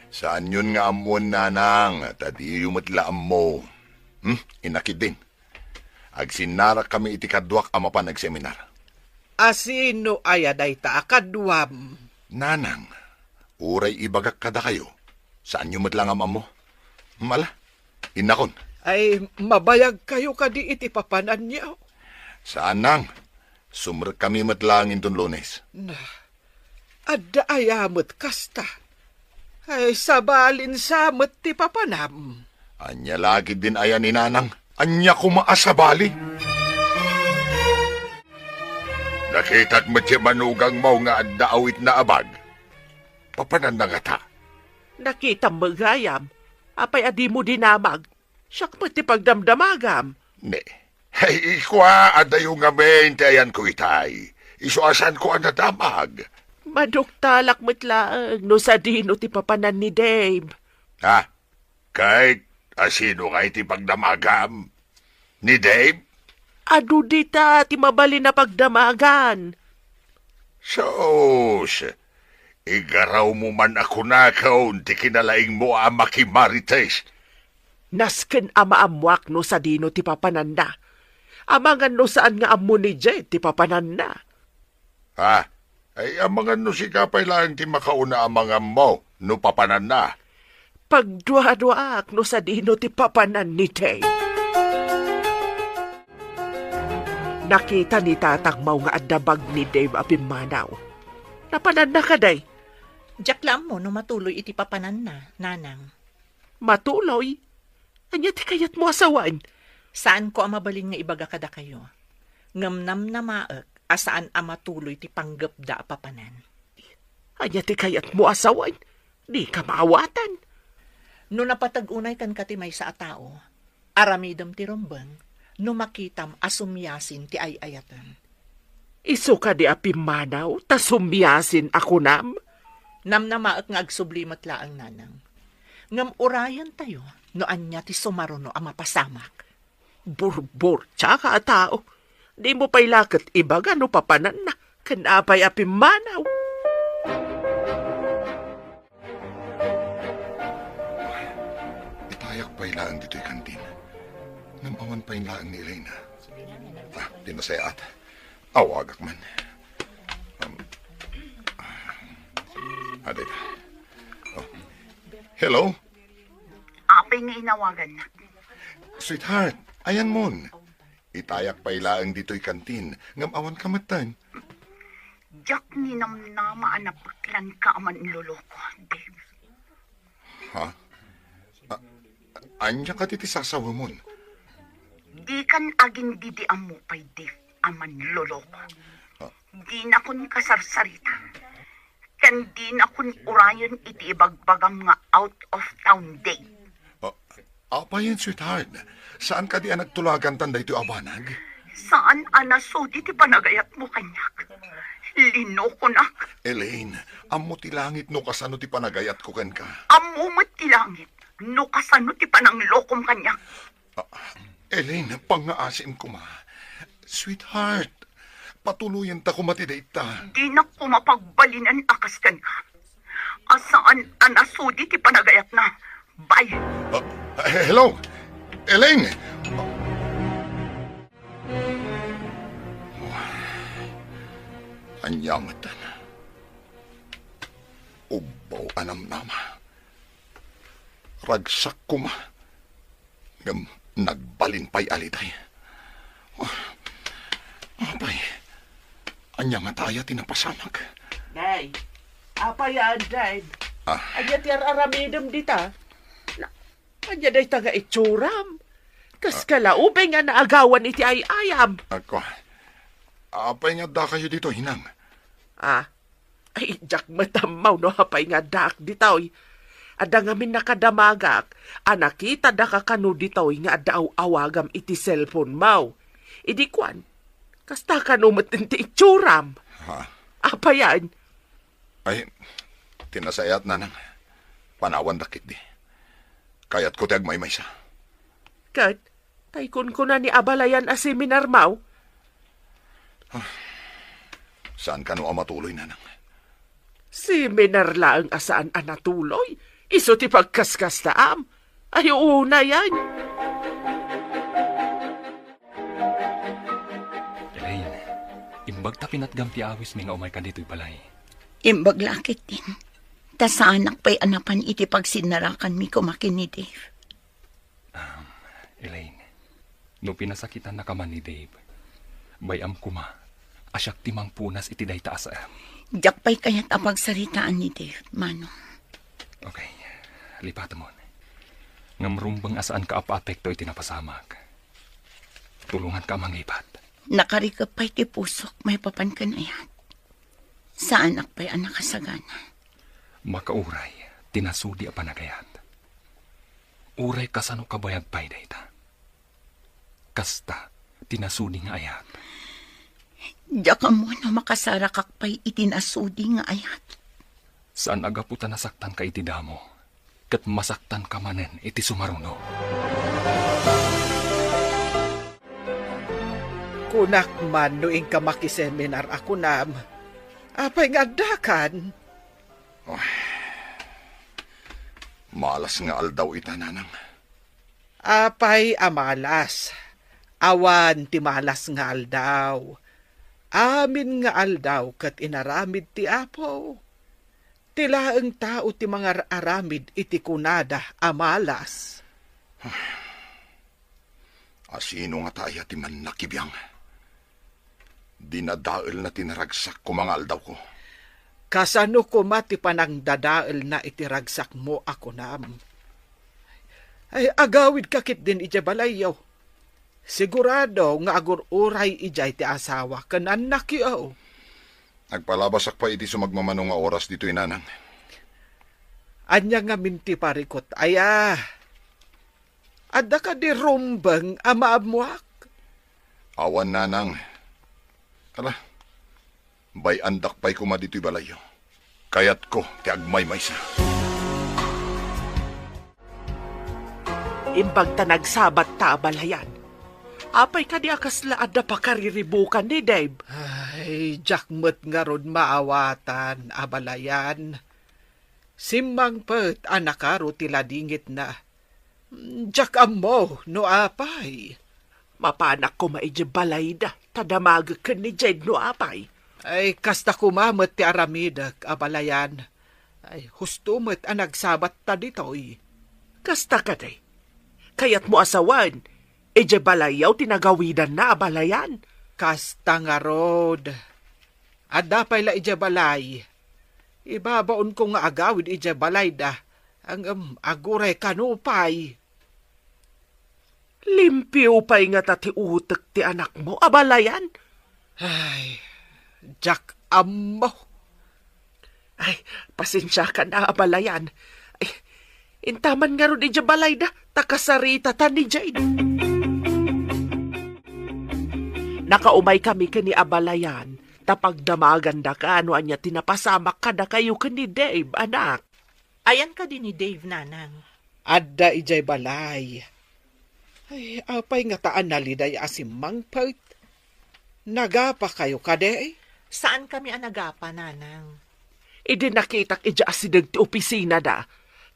Saanyon nga ammoen, nanang, ta diyo met la ammo. Hmm? Inakidin. Agsinnarakkami iti kaduak a mapan agseminar. A sino aya dayta a kaduam? Nanang, uray ibagak kadakayo, saanyo met la nga am-ammo. Mala, innakon. Ay, mabayagkayo kadi iti papananyo? Saan, nang. Sumrekkami met laeng inton Lunes. Na, adda aya met kasta? Ay, sabalin sa met ti papanam. Ania la ketdin aya ni nanang? Ania koma a sabali? Nakitak met ti manugangmo nga adda awitna a bag. Papananna ngata? Nakitam met gayam. Apay a dimo dinamag? Siak met ti pagdamdamagam. Ne. Ay, ikua, adayo ngamin ti ayanko itay. Isu a saanko a nadamag. Maduktalak met laeng no sadino ti papanan ni Dave. Ha? Ket a sino ngay ti pagdamagam? Ni Dave? Adu dita ti mabalin a pagdamagan. Sus, igarawmo man a kunakon ti kinalaingmo a makimarites. Nasken a maammoak no sadino ti papananna. Amangan no saan nga ammo ni Jed ti papananna. Ha? Ay, amangan no sika pay laeng ti makauna a mangammo no papananna. Pagduaduaak no sadino ti papanan ni Dave. Nakita ni tatangmo nga adda bag ni Dave a pimmanaw. Napananna kadi? Diak la ammo no matuloy iti papananna, nanang. Matuloy? Ania ti kayatmo a sawen? Saanko a mabalin nga ibaga kadakayo. Ngem namnamaek a saan a matuloy ti panggepda a papanan. Ania ti kayatmo a sawen? Dika maawatan. No napateg unay kenka ti maysa a tao, aramidem ti rumbeng no makitam a sumiasin ti ay-ayatem. Isu kadi a pimmanaw ta sumiasin a kunam? Namnamaek nga agsubli met laeng, nanang. Ngem urayentayo no ania ti sumaruno a mapasamak. Burburtiaka a tao. Dimo pay la ket ibaga no papananna ken apay a pimmanaw. Itayak pay laeng ditoy kantin. Ngem awan pay laeng ni Elena. Ah, pinasayaat. Awagak man. Um, ah, dayta. Oh. Hello? Apay nga inawagannak? Sweetheart, ayanmon. Itayak pay laeng ditoy kantin, ngem awanka metten. Diak ninamnama a napeklanka a manloloko, Dave. Ha? A-, ania kadi ti sasawemon? Dikan agin-idi-ammo pay, Dave, a manloloko. Ah. Dinakon kasarsarita. Ken dinakon urayen iti ibagbagam nga out of town date. Ah, apayen, sweetheart? Saan kadi a nagtulagantan daytoy a banag? Saan a nasudi ti panagayatmo kaniak. Linokonak. Elaine, ammo ti langit no kasano ti panagayatko kenka. Ammo met ti langit no kasano ti pananglokom kaniak. Ah, Elaine, pangngaasim koma. Sweetheart, patuloyenta koma ti date ta. Dinak koma pagbalinan a kas kenka. A saan a nasudi ti panagayatna. Bay! Ah, hello? Elaine! Ania met? Ubbaw a namnama. Ragsak koma. Ngem nagbalin pay a litay. Ah, apay, ania ngata aya ti napasamak? Day, apay a, Day? Ah. Ania ti ar-aramidem dita? Na, ania dayta nga itsuram? Kas Ah. kalaubing nga naagawan iti ay-ayam. Ako, apay nga addakayo ditoy, Nang? Ah, ay, diak met ammo no apay nga addaak ditoy. Adda ngamin nakadamagak a nakitada ka kano ditoy nga adda aw-awagam iti cellphone mo. Idi kuan, kasta kano met ti itsuram. Ha? Apayan? Ay, ti nasayaat, Nanang. Panawandak ketdi. Kayatko ti agmaymaysa. Ket, tay kunkuna ni abalayan a seminar mo? Ah, saan kano a matuloy, Nanang? Seminar laeng a saan a natuloy? Isu ti pagkaskastaam? Ay, unayan. Elaine, imbag ta pinatgam ti awismi nga umayka ditoy balay. Imbag la ketdin. Ta saanak pay a napan iti pagsinnarakanmi koma ken ni Dave. Um, Elaine, no pinasakitannaka man ni Dave, bay-am koma a siak ti mangpunas iti dayta a saem. Diak pay kayat a pagsaritaan ni Dave, Manong. Okay, lipatemon. Ngem rumbeng a saanka a paapekto iti napasamak. Tulonganka a mangibat. Nakarikep pay ti pusok maipapan ken ayat. Saanak pay a nakasagana. Makauray ti nasudi a panagayat. Uray kasano kabayag pay dayta. Kasta ti nasudi nga ayat. Diak ammo no makasarakak pay iti nasudi nga ayat. Saan a gapu ta nasaktanka iti damo, ket masaktanka manen iti sumaruno. Kunak man no inka makiseminar a kunam, apay nga addakan? Oh, malas nga aldaw ita, Nanang. Apay a malas? Awan ti malas nga aldaw. Amin nga aldaw ket inaramid ti Apo. Ti laeng tao ti mangar-aramid iti kunada a malas. Asino ngata aya ti mannakibiang? Dinadaelna ti naragsak koma nga aldawko. Kasano koma ti panangdadaelna iti ragsakmo a kunam? Ay, agawidka ketdin idiay balayyo. Sigurado nga agur-uray idiay ti asawa ken annakyo. Agpalabasak pay iti sumagmamano nga oras ditoy, Nanang. Ania ngamin ti parikut aya? Adda kadi rumbeng a maammoak? Awan, Nanang. Ala, bay-andak pay koma ditoy balayyo. Kayatko ti agmaymaysa. Imbag ta nagsabat ta abalayan. Apay kadi a kasla adda pakariribukan ni Dave? Ay, diak met ngarud maawatan, abalayan. Simmangpet a nakaro ti ladingitna. Diak ammo no apay. Mapanak koma idiay balayda, ta damagek ken ni Jade no apay. Ay, kasta koma met ti aramidek, abalayan. Ay, husto met a nagsabat ta ditoy. Kasta kadi? Kayatmo a sawen, idiay balayyo ti nagawidanna, abalayan? Kasta ngarud. Adda pay la idiay balay. Ibabaonko nga agawid idiay balayda, ngem aguray kano pay. Limpio pay ngata ti utek ti anakmo, abalayan? Ay, diak ammo. Ay, pasensiakan a, abalayan. Ay, intaman ngarud idiay balayda, ta kasaritatan ni Jade. Nakaumay kami ken ni abalayan, ta pagdamagandaka no ania ti napasamak kadakayo ken ni Dave, anak. Ayan kadi ni Dave, nanang? Adda idiay balay. Ay, apay ngata a naliday a simmangpet? Nagapakayo kadi? Saankami a nagapa, nanang. Idi nakitak idiay asideg ti opisinada,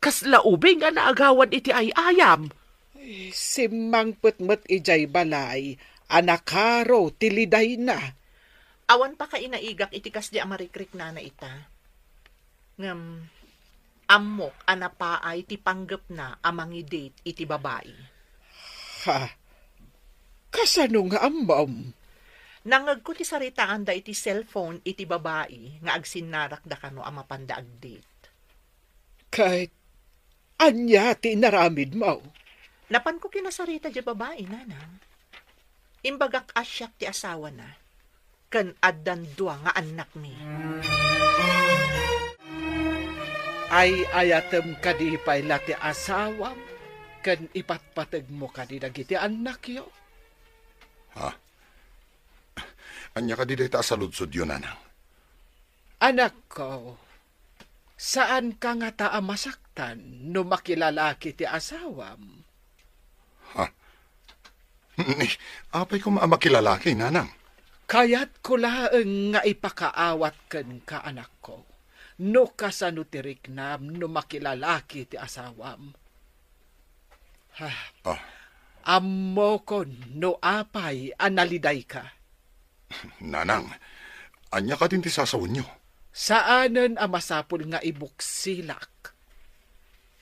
Kasla ubing a naagawan iti ay-ayam. Eh, simmangpet met idiay balay a nakaro ti lidayna. Awan pakainaigak iti kasdi a marikriknana ita. Ngem, ammok a napaay ti panggepna a mangidate iti babai. Ha? Kasano nga ammom? Nangngegko ti saritaanda iti cellphone iti babai nga agsinnarakda kano a mapanda agdate. Ket ania ti inaramidmo? Napanko kinasarita diay babai, nanang. Imbagak a siak ti asawana, ken addan dua nga annakmi. Ay-ayatem kadi pay la ti asawam ken ipatpategmo kadi dagiti annakyo? Ha? Ania kadi dayta a saludsodyo, nanang? Anakko, saanka ngata a masaktan no makilalaki ti asawam? Ha? Ni, apay koma a makilalaki, nanang? Kayatko laeng nga ipakaawat kenka, anakko, no kasano ti riknam no makilalaki ti asawam. Ha. Ah. Ammokon no apay a nalidayka. Nanang, ania kadin ti sasawenyo? Saanen a masapul nga ibuksilak.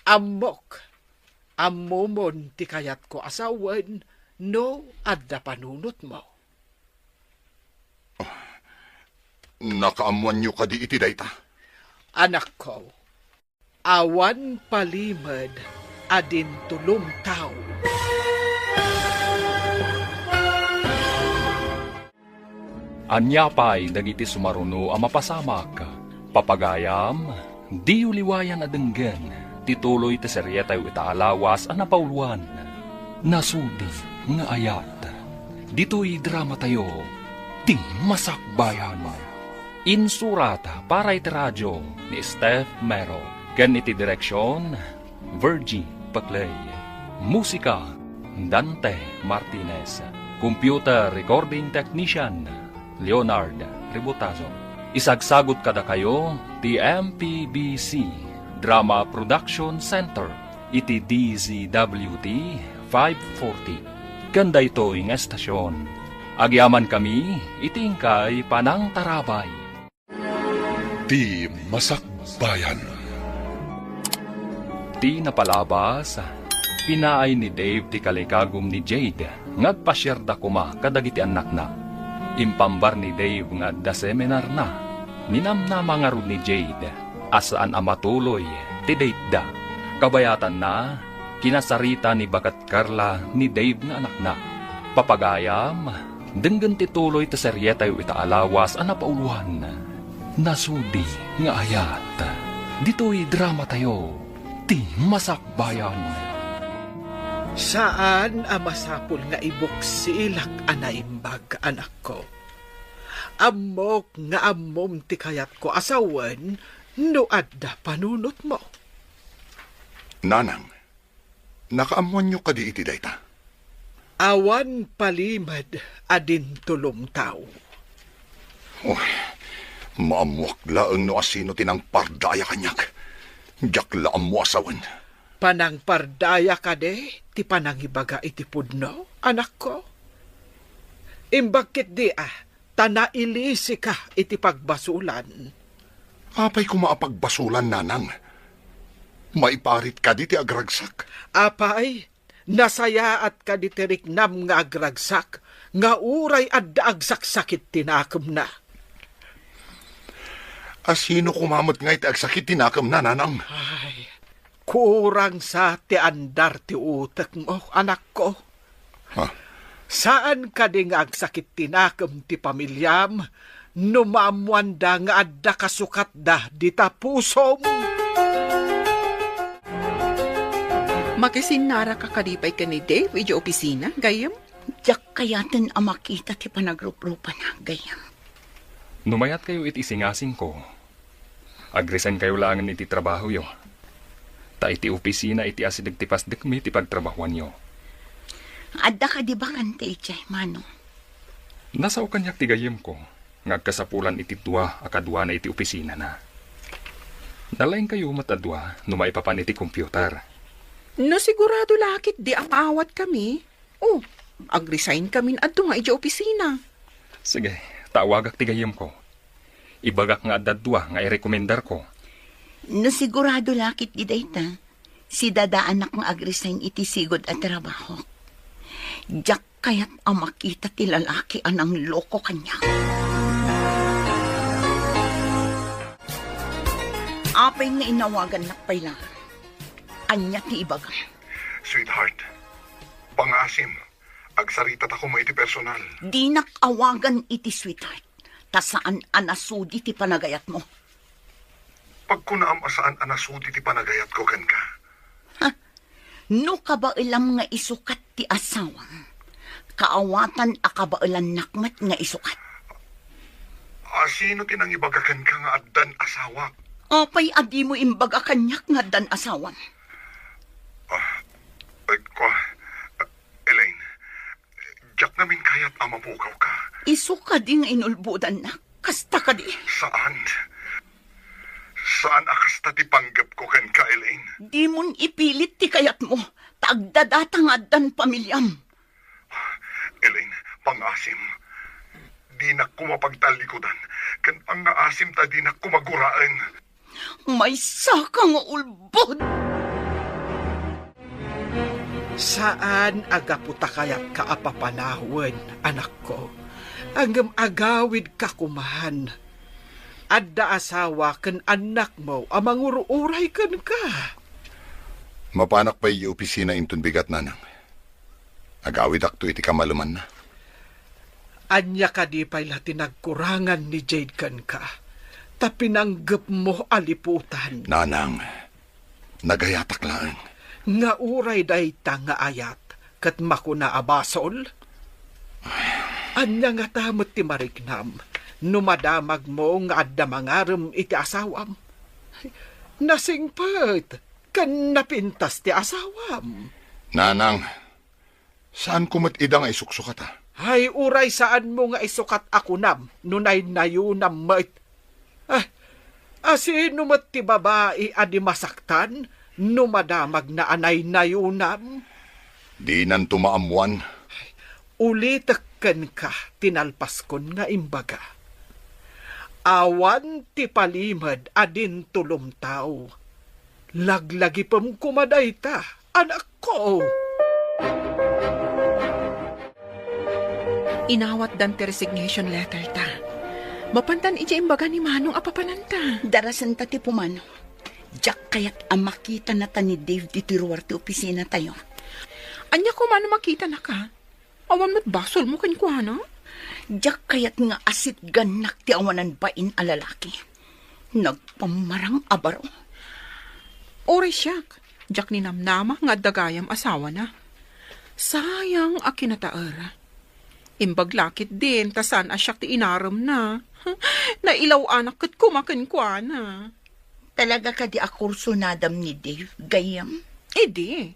Ammok, ammomon ti kayatko a sawen no adda panunotmo. Nakaammoanyo kadi iti dayta? Anakko, awan palimed a dintulom tao. Ania pay dagiti sumaruno a mapasamak? Papagayam, diyo liwayan a denggen ti tuloy ti serietayo ita a lawas a napauloan, Nasudi nga Ayat. Ditoy dramatayo, Ti Masakbayan. Insurat para iti radio ni Steph Mero ken iti direksion, Virgie Paclay. Musika, Dante Martinez. Computer recording technician, Leonard Ributazo. Isagsagut kadakayo ti M P B C Drama Production Center iti D Z W T five forty. Ken daytoy nga estasion, agyamankami iti inkay panangtarabay. Ti Masakbayan. Ti napalabas, pinaay ni Dave ti kalikagum ni Jade nga agpasiarda koma kadagiti annakna. Impambar ni Dave nga adda seminarna. Ninamnama ngarud ni Jade a saan a matuloy ti dateda. Kabayatanna, kinasarita ni Baket Carla ni Dave nga anakna. Papagayam, denggen ti tuloy ti serietayo ita a lawas a napauloan, Nasudi nga Ayat. Ditoy dramatayo, Ti Masakbayan. Saan a masapul nga ibuksilak a naimbag, anakko. Ammok nga ammom ti kayatko a sawen no adda panunotmo. Nanang, nakaammoanyo kadi iti dayta? Awan palimed a dintulom tao. Uy, maammoak laeng no asino ti nangpardaya kaniak. Diak la ammo a sawen. Panangpardaya kadi ti panangibaga iti pudno, anakko? Imbag ketdi a, ta nailisika iti pagbasolan. Apay koma a pagbasolan, nanang? Maiparit kadi ti agragsak? Apay, nasayaat kadi ti riknam nga agragsak, nga uray adda agsaksakit ti nakemna? Asino koma met ngay ti agsakit ti nakemna, nanang? Ay, kurang sa ti andar ti utekmo, anakko. Ha? Saan kadi nga agsakit ti nakem ti pamiliam no maammoanda nga adda kasukatda dita pusom? Makisinnaraka kadi pay ken ni Dave idiay opisina, gayyem? Diak kayaten a makita ti panagruprupana, gayyem. No mayatkayo iti isingasingko, agresign kayo laengen iti trabahoyo. Ta iti opisina iti asideg ti pasdekmi ti pagtrabahoanyo. Adda kadi bakante idiay, Manong? Nasao kaniak ti gayyemko nga agkasapulan iti dua a kaduana iti opisinana. Nalaingkayo met a dua no maipapan iti computer. No sigurado la ketdi a maawatkami, o, agresign kamin adu nga idiay opisina. Sige, ta awagak ti gayyemko. Ibagak nga adda dua nga irekomendarko. No sigurado la ketdi dayta, sidadaanak nga agresign iti sigud a trabahok. Diak kayat a makita ti lalaki a nangloko kaniak. Apay nga inawagannak pay la? Ania ti ibagam? Sweetheart, pangaasim, agsaritatako koma iti personal. Dinak awagan iti sweetheart, ta saan a nasudi ti panagayatmo. Pagkunaam a saan a nasudi ti panagayatko kenka. Ha? No kabaelam nga isukat ti asawam, kaawatan a kabaelannak met nga isukat. A sino ti nangibaga kenka nga addan asawak? Apay a dimo imbaga kaniak nga addan asawam? Ah, eh, kwa, Elaine, diak ngamin kayat a mapukawka. Isu kadi nga inulbodannak? Kasta kadi? Saan. Saan a kasta ti panggepko kenka, Elaine. Dimon ipilit ti kayatmo, ta agdadata nga addan pamiliam. Elaine, pangaasim. Dinak koma pagtallikudan, ken pangaasim ta dinak koma guraen. Maysaka nga ulbod! Saan a gapu ta kayatka a papanawen, anakko. Ngem agawidka koman. Adda asawa ken annakmo a mangur-uray kenka. Mapanak pay idiay opisina inton bigat, nanang. Agawidakto iti kamalemanna. Ania kadi pay la ti nagkurangan ni Jade kenka, ta pinanggepmo a liputan? Nanang, nagayatak laeng. Nga uray dayta nga ayat, ket makuna a basol? Ania ngata met ti mariknam no madamagmo nga adda mangarem iti asawam? Nasingpet ken napintas ti asawam. Nanang, saanko met ida nga isuksukata. Ay, uray saanmo nga isukat a kunam no naynayonam met. Ah, asino met ti babai a di masaktan no madamagna a naynayonam? Dinanto maammuan. Ulitek kenka ti nalpaskon nga imbaga. Awan ti palimed a dinto lumtaw. Laglagipem koma dayta, anakko. Inawatdan ti resignation letter ta. Mapantan idiay imbaga ni Manong a papananta. Darasenta ti pumanaw. Diak kayat a makitanata ni Dave ditoy ruar ti opisina tayo. Ania koma no makitanaka? Awan met basolmo kenkuana? Diak kayat nga asitgannak ti awanan bain a lalaki. Nagpammarang a baro. Uray siak, diak ninamnama nga adda gayam asawana. Sayang a kinataer. Imbag la ketdin ta saan a siak ti inaremna. Nailaw-anak ket koma kenkuana. Talaga kadi a kursunadam ni Dave, gayyem? Idi.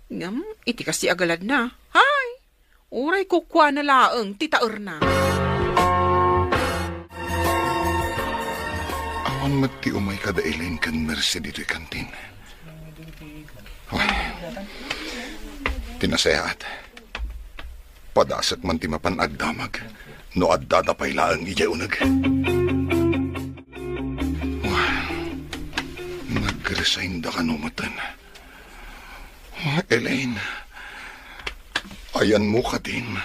Ngem, iti kasi a galadna, hay, uray kukuana laeng ti taerna. Awan met ti umay kada Elaine ken Mercy ditoy kantin. Ay, ti nasayaat. Padasek man ti mapan agdamag no addada pay laeng idiay uneg. Ay, nag-resign da kano meten. Elaine, ayanmo kadin,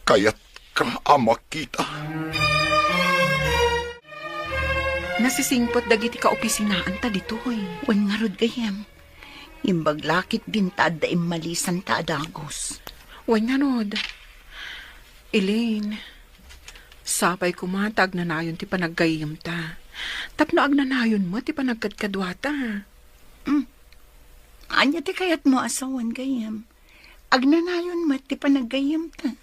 kayatka a makita. Nasisingpet dagiti kaopisinaanta ditoy. Wen ngarud, gayyem. Imbag la ketdin ta adda immalisanta a dagus. Wen ngarud, Elaine, sapay koma ta agnanayon ti panaggayyemta. Tapno agnanayon met ti panagkadkaduata. Hmm. Ania ti kayatmo a sawen, gayyem? Agnanayon met ti panaggayyemta.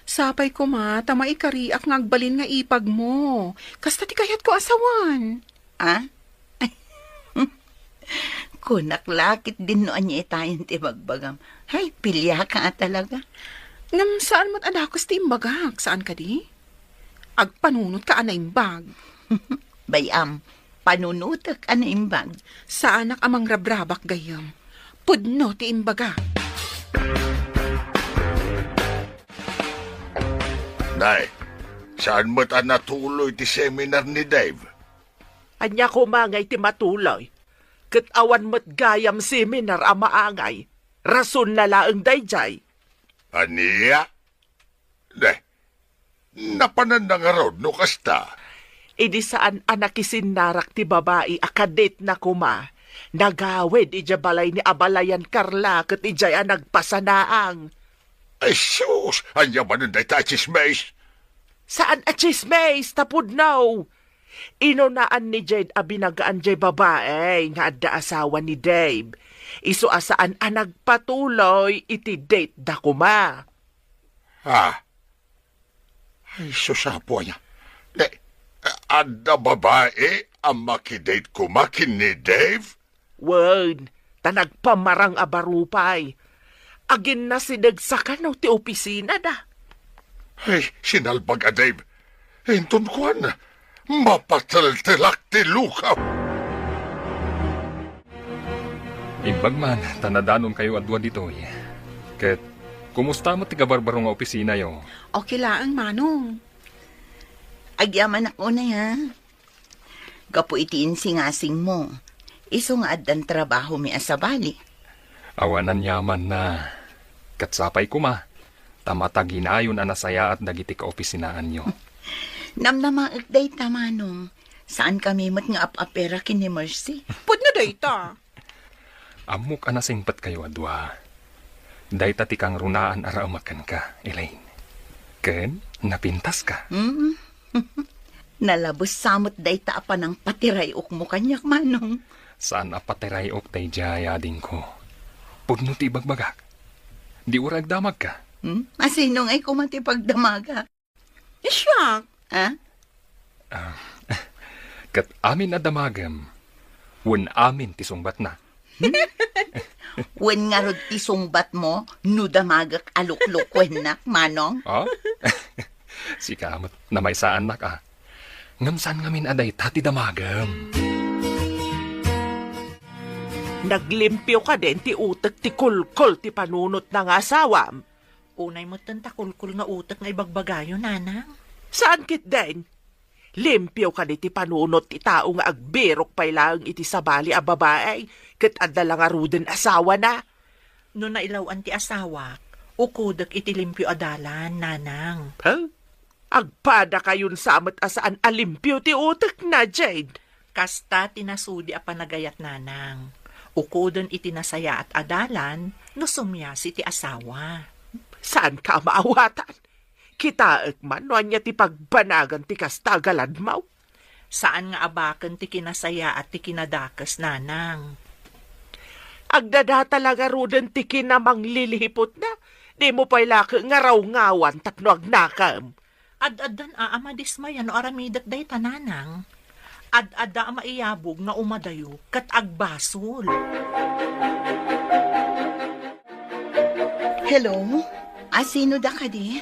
Sapay koma ta maikariak nga agbalin nga ipagmo. Kasta ti kayatko a sawen. Ah? Kunak la ketdin no ania itayen ti ibagbagam. Hay, piliaka a talaga. Ngem saan met a dakes ti imbagak, saan kadi? Agpanunotka a naimbag. Bay-am, panunotek a naimbag. Saanak a mangrabrabak gayyem. Pudno ti imbaga. Nay, saan met a natuloy ti seminar ni Dave? Ania koma ngay ti matuloy? Ket awan met gayam seminar a maangay. Rasonna laeng daydiay. Ania? Ne, napananna ngarud no kasta? Idi saan a nakisinnarak ti babai a kadetna koma, nagawid idiay balay ni abalayan Carla ket idiay a nagpasanaang. Ay sus! Ania manen dayta a tsismis? Saan a tsismis, ta pudno. Inunaan ni Jade a binagaan jay babai nga adda asawa ni Dave. Isu a saan a nagpatuloy iti date da koma. Ha? Ay, sus, apo, ania? Ne, adda babai a makidate koma ken ni Dave? Wen, ta nagpamarang a barupay. Aginnasideg sakano ti opisina da. Ay, sinalbag a Dave. Inton kuan, mapateltelak ti lukam. Imbag man, ta nadanonkayo a dua ditoy. Ket, kumusta met ti kabarbaro nga opisinayo? Okay laeng, Manong. Agyamanak unay, ha? Gapu iti insingasingmo, isu nga addan trabahomi a sabali. Awan aniamanna. Ket sapay koma, ta mataginayon a nasayaat dagiti kaopisinaanyo. Namnamaek dayta, Manong. Saankami met nga ap-apera ken ni Mercy. Pudno dayta. Ammok a nasingpetkayo a dua. Dayta ti kangrunaan a raemek kenka, Elaine. Ken napintaska. Mm. Nalabes sa met dayta a panangpatiray-okmo kaniak, Manong. Saan a patiray-ok daydiay, adingko. Pudno ti ibagbagak. Di uray agdamagka. Hmm? Asino ngay koma ti pagdamaga? Siak. Ha? Ah, ket amin a damagem, wen amin ti sungbatna. Wen ngarud ti sungbatmo no damagek a luklukuennak, Manong? Ah? Sika met namaysaannak, a. Ngem saan ngamin a dayta ti damagem. Naglimpio kadin ti utek ti kulkol ti panunotna nga asawam? Unay metten ta kulkol nga utek nga ibagbagayo, Nanang. Saan ketdin? Limpio kadi ti panunot ti tao nga agbirok pay laeng iti sabali a babai ket adda la ngaruden asawana? No nailaw-an ti asawak, ukodek iti limpio a dalan, Nanang. Ha? Agpadakayon sa met a saan a limpio ti utekna, Jade. Kasta ti nasudi a panagayat, Nanang. Ukoden iti nasayaat a dalan no sumiasi ti asawa. Saanka a maawatan? Kitaek man no ania ti pagbanagan ti kasta a galadmaw. Saan nga abaken ti kinasayaat ti kinadakes, Nanang. Agdadata la ngaruden ti kinamanglilihiputna. Dimo pay laeng nga rawngawan tapno agnakem. Ad-addan a, a madismaya no aramidek dayta, Nanang. Ad-adda a maiyabog nga umadayo ket agbasol. Hello? Asino da kadi?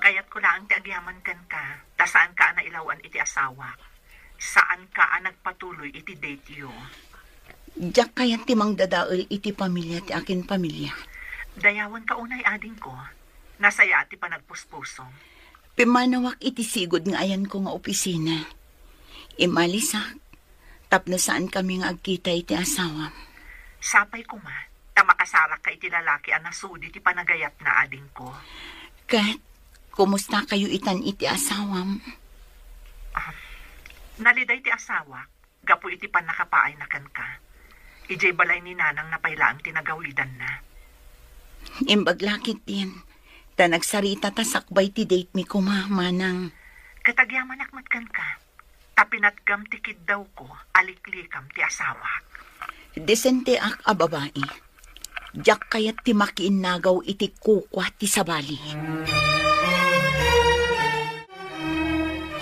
Kayatko laeng ti agyaman kenka, ta saanka a nailaw-an iti asawak. Saanka a nagpatuloy iti date-yo. Diak kayat ti mangdadael iti pamilia ti akin pamilia. Dayawenka unay, adingko. Nasayaat ti panagpuspusom. Pimmanawak iti sigud nga ayanko nga opisina. Imalisak tapno saankami nga agkita iti asawam. Sapay koma, ta makasarakka iti lalaki a nasudi ti panagayatna, adingko. Ket, kumustakayo itan iti asawam? Ah, naliday ti asawak gapu iti pannakapaayna kenka. Idiay balay ni Nanangna pay laeng ti nagawidanna. Imbag la ketdin, ta nagsarita ta sakbay ti date mi koma, Manang. Ket agyamanak met kenka, ta pinatgam ti kiddawko a liklikam ti asawak. Desenteak a babai. Diak kayat ti makiinnagaw iti kukua ti sabali.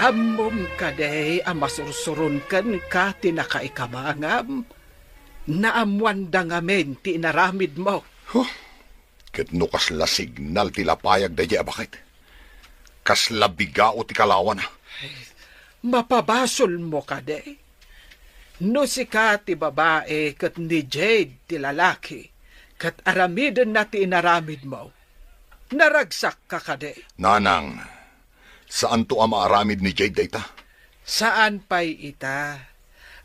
Ammom kadi a masursuron kenka ti nakaikamangam? Naammoanda ngamin ti inaramidmo. Huh? Ket no kasla signal ti lapayag daydiay a baket, kasla bigao ti kalawana. Mapabasolmo kadi? No sika ti babai ket ni Jade ti lalaki, ket aramidenna ti inaramidmo, naragsakka kadi? Nanang, saanto a maaramid ni Jade dayta? Saan pay ita.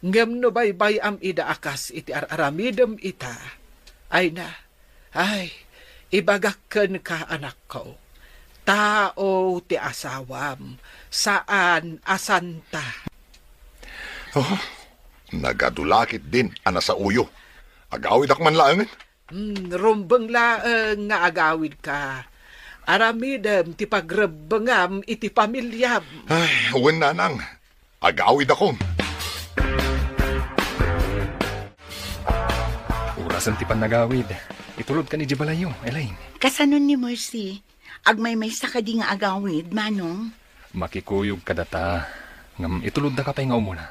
Ngem no baybay-am ida a kas iti ar-aramidem ita, ay na, ay, ibagak kenka, anakko. Tao ti asawam, saan a santa. Oh, nagadu la ketdin a nasaoyo. Agawidak man laengen. Hmm, rumbeng laeng nga agawidka. Aramidem ti pagrebbengam iti pamiliam. Ay, wen, nanang. Agawidakon. Orasen ti pannagawid. Itulodkan idiay balayyo, Elaine. Kasanon ni Mercy? Agmaymaysa kadi nga agawid, Manong? Makikuyog kadata. Ngem ituloddaka pay nga umuna.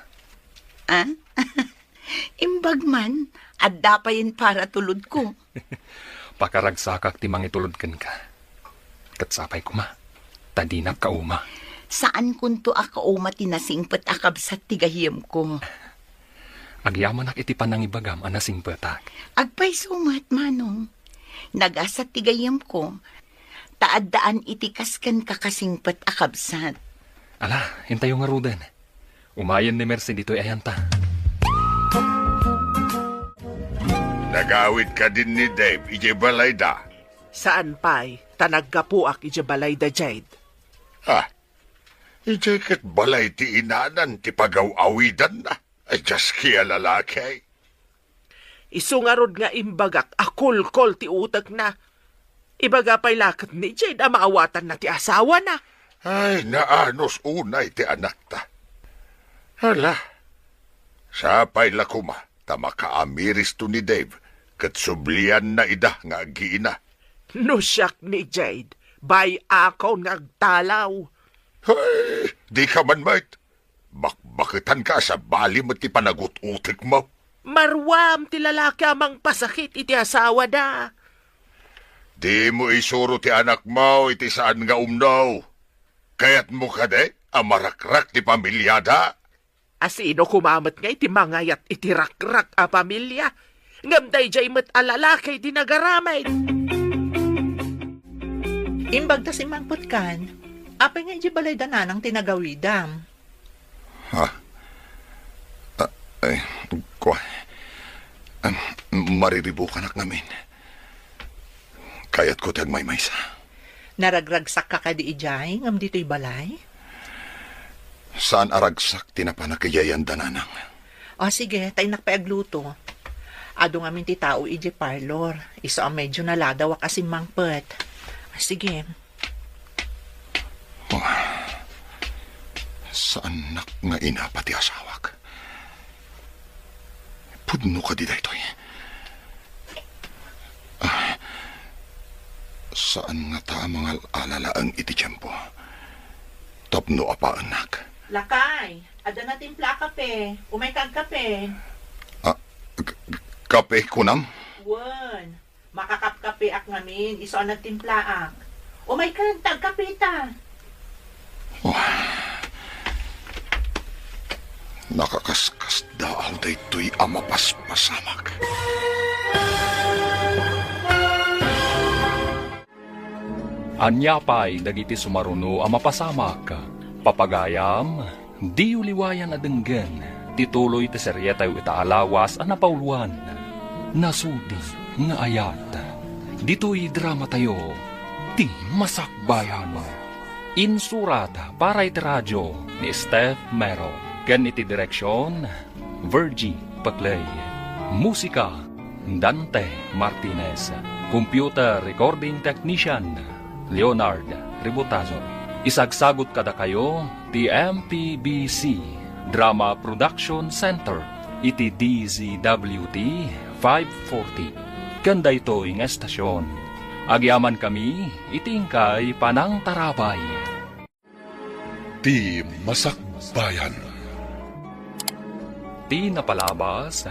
Ah? Imbag man, adda payen para tulodko. Pakaragsakak ti mangitulod kenka. Ket sapay koma, ta dinak kauma. Saankonto a kauma ti nasingpet a kabsat ti gayyemko. Agyamanak iti panangibagam a nasingpetak. Agpayso met, Manong. Nagasat ti gayyemko, ta addaan iti kas kenka kasingpet a kabsat. Ala, intayo ngaruden. Umayen ni Mercy ditoy ayanta. Nagawid kadin ni Dave idiay balayda? Saan pay, ta naggapuak idiay balayda, Jade. Ha? Idiay ket balay ti inanan ti pagaw-awidanna. Ay, diaski a lalaki. Isu ngarud nga imbagak a kulkol ti utekna. Ibaga pay la ket ni Jade a maawatanna ti asawana. Ay, naanus unay ti anakta. Hala, sapay la koma ta makaamiristo ni Dave ket sublianna ida nga aggiina. No siak ni Jade, bay-akon nga agtalaw. Ay, dika man met. Bakbaketanka a sabali met ti panagut-utekmo. Maruam ti lalaki a mangpasakit iti asawada. Dimo isuro ti anakmo iti saan nga umno. Kayatmo kadi a marakrak ti pamiliada? A sino koma met ngay ti mangayat iti rakrak a pamilia? Ngem daydiay met a lalaki ti nagaramid. Imbag ta simmangpetkan, apay nga idiay balayda nanang ti nagawidam? Ha? Ah, ay, kua. Em, mariribukanak ngamin. Kayatko ti agmaymaysa. Naragragsakka kadi idiay ngem ditoy balay? Saan a ragsak ti napanak idiay ayanda, nanang. O, sige, ta innak pay agluto. Adu ngamin ti tao idiay parlor. Isu a medyo naladawak a simmangpet. O, sige. Oh, saannak nga inapa ti asawak. Pudno kadi daytoy? Ah, saan ngata a mangal-ala laeng iti tiempo tapno apaennak. Lakay, adda natimpla a kape. Umayka agkape. Ah, k-, k-, kape kunam? Wen. Makakapkapeak ngamin, isu a nagtimplaak. Umayka ta agkapeta. Oh. Nakakaskasdaaw daytoy a mapaspasamak. Ania pay dagiti sumaruno a mapasamak? Papagayam, diyo liwayan a denggen ti tuloy ti serietayo ita a lawas a napauloan, Nasudi nga Ayat. Ditoy dramatayo, Ti Masakbayan. Insurat para iti radio ni Steph Mero ken iti direksion, Virgie Paclay. Musika, Dante Martinez. Computer recording technician, Leonard Ributazo. Isagsagut kadakayo ti M P B C Drama Production Center iti D Z W T five forty. Ken daytoy nga estasion, agyamankami iti inkay panangtarabay. Ti Masakbayan. Ti napalabas,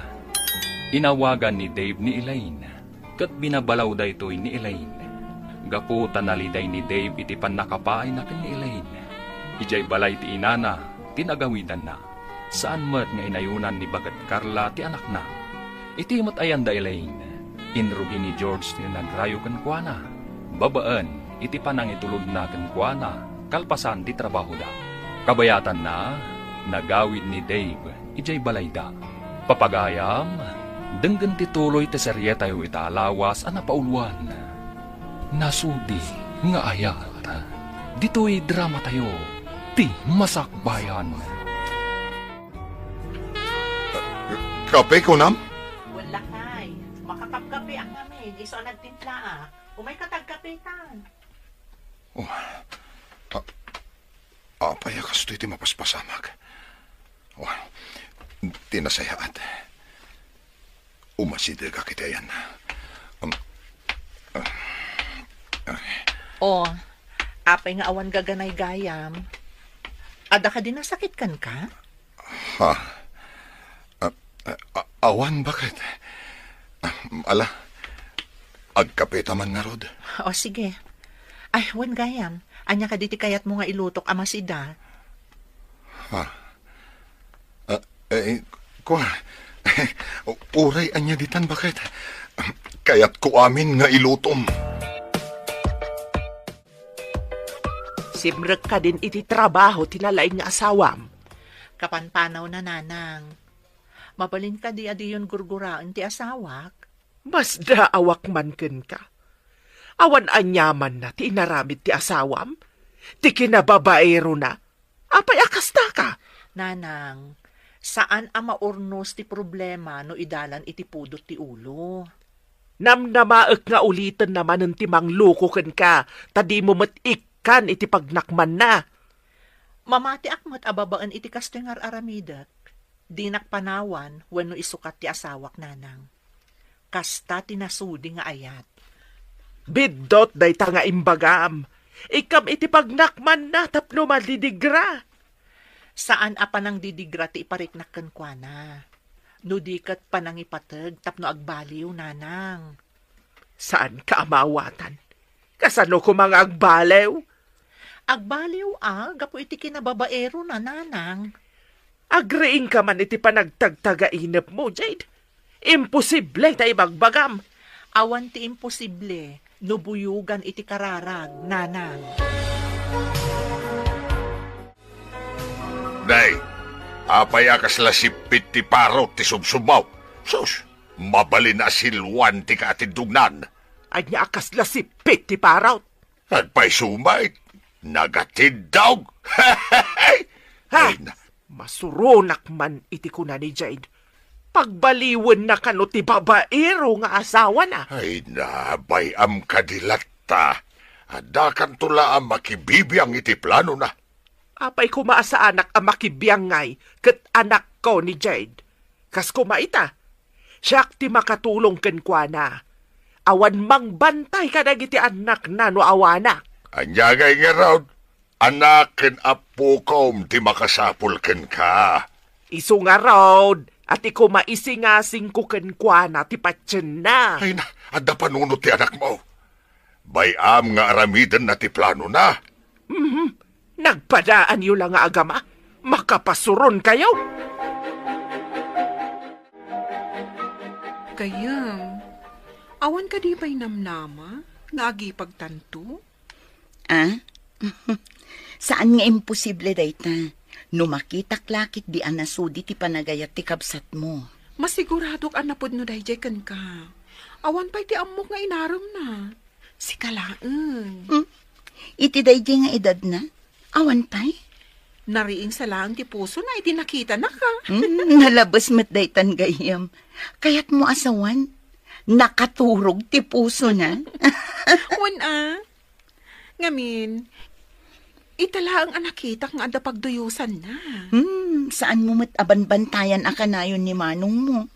inawagan ni Dave ni Elaine, ket binabalaw daytoy ni Elaine. Gapu ta naliday ni Dave iti pannakapaayna ken ni Elaine, idiay balay ti inana ti nagawidanna. Saan met nga inayunan ni baket Carla ti anakna. Iti met ayan da Elaine, inrugi ni George ti nagrayo kenkuana, babaen iti panangitulodna kenkuana kalpasan ti trabahoda. Kabayatanna, nagawid ni Dave idiay balayda. Papagayam, denggen ti tuloy ti serietayo ita a lawas a napauluan. Nasudi nga ayat. Ditoy dramatayo, ti Masakbayan. Kape, kunam? Wen lakay, makakapkapeak ngamin, isu a nagtimplaak. Umayka ta agkapetan. Oh, a-, apay a kastoy ti mapaspasamak? Oh, ti nasayaat. Umasidegak iti ayan. Um, ah, ah. Oh, apay nga awan gaganaygayam? Adda kadi nasakit kenka? Ha? Ah, ah, awan, baket? Ah, ala, agkape ta man ngarud. O, sige. Ay, wen gayam, ania kadi ti kayatmo nga ilutok a masida? Ha? Ah, eh, kua, uray ania ditan, baket? Kayatko amin nga ilutom. Simrek kadin iti trabaho ti nalaing nga asawam? Kapanpanawna, nanang. Mabalin kadi a diyon gurguraen ti asawak? Masdaawak man kenka. Awan aniamanna ti inaramid ti asawam, ti kinababaerona. Apay a kastaka? Nanang, saan a maurnos ti problema no idalan iti pudot ti ulo. Namnamaek nga ulitenna manen ti mangloko kenka, ta dimo met ikkan iti pagnakmanna. Mamatiak met a babaen iti kastoy nga ar-aramidek. Dinak panawan wenno isukat ti asawak, nanang. Kasta ti nasudi nga ayat. Biddut dayta nga imbagam. Ikkam iti pagnakmanna tapno madidigra. Saan a panangdidigra ti ipariknak kenkuana. No di ket panangipateg tapno agbaliw, nanang. Saanka a maawatan. Kasano koma nga agbaliw? Agbaliw a gapu iti kinababaerona, nanang. Agriingka man iti panagtagtagainepmo, Jade. Imposible ta ibagbagam. Awan ti imposible no buyogan iti kararag, nanang. Nay, apay a kasla sippit ti parot ti subsubmo? Sus, mabalin a siluan ti kaatindognan. Ania a kasla sippit ti parot? Agpayso met, nagatiddog. Ha? Ay, na- Masuronak man iti kuna ni Jade. Pagbaliwenna kano ti babaero nga asawana. Ay na, bay-am kadi latta. Addakanto la a makibibiang iti planona. Apay koma a saanak a makibiangngay ket anakko ni Jade? Kas koma ita, siak ti makatulong kenkuana. Awan mangbantay kadagiti annakna no awanak. Ania ngay ngarud? Anak ken appokom ti makasapul kenka. Isu ngarud, a ti koma isingasingko kenkuana ti patienna. Ay na, adda panunot ti anakmo. Bay-am nga aramidenna ti planona. Mhm. Nagpadaanyo la nga agama. Makapasuronkayo. Gayam, awan kadi pay namnama nga agipagtanto? Ah? Saan nga imposible dayta. No makitak la ketdi a nasudi ti panagayat ti kabsatmo. Masiguradok a napudno daydiay kenka. Awan pay ti ammok nga inaremna. Sika laeng. Hmm? Iti daydiay nga edadna? Awan pay? Nariingsa laeng ti pusona iti nakitanaka. Hmm, nalabes met daytan gayyem. Kayatmo a sawen, nakaturog ti pusona. Wen a. Ngamin, ita laeng a nakitak nga adda pagduyosanna. Hmm, saanmo met a banbantayan a kanayon ni manongmo.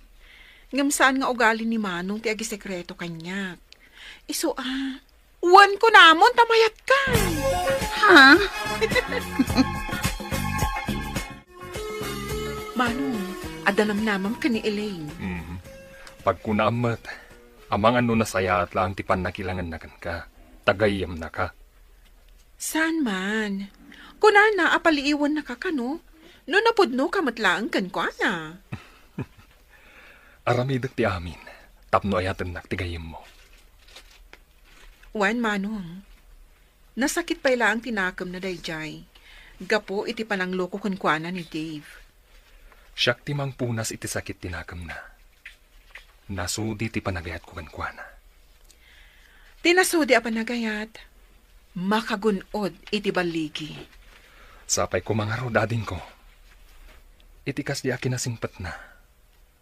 Ngem saan nga ugali ni manong ti agisekreto kaniak. Isu a, wen kunamon ta mayatka. Ha? Manong, adda namnamam ken ni Elaine. Mm. Pagkunam met, amangan no nasayaat laeng ti pannakilangenna kenka, ta gayyemnaka. Saan man. Kunana a paliiwennaka kano, No napudnoka met laeng kenkuana. Aramidek ti amin tapno ayatennak ti gayyemmo. Wen, Manong, nasakit pay laeng ti nakemna daydiay gapu iti panangloko kenkuana ni Dave. Siak ti mangpunas iti sakit ti nakemna. Nasudi ti panagayatko kenkuana. Ti nasudi a panagayat, makagun-od iti balligi. Sapay koma ngarud, adingko. Iti kasdi a kinasingpetna,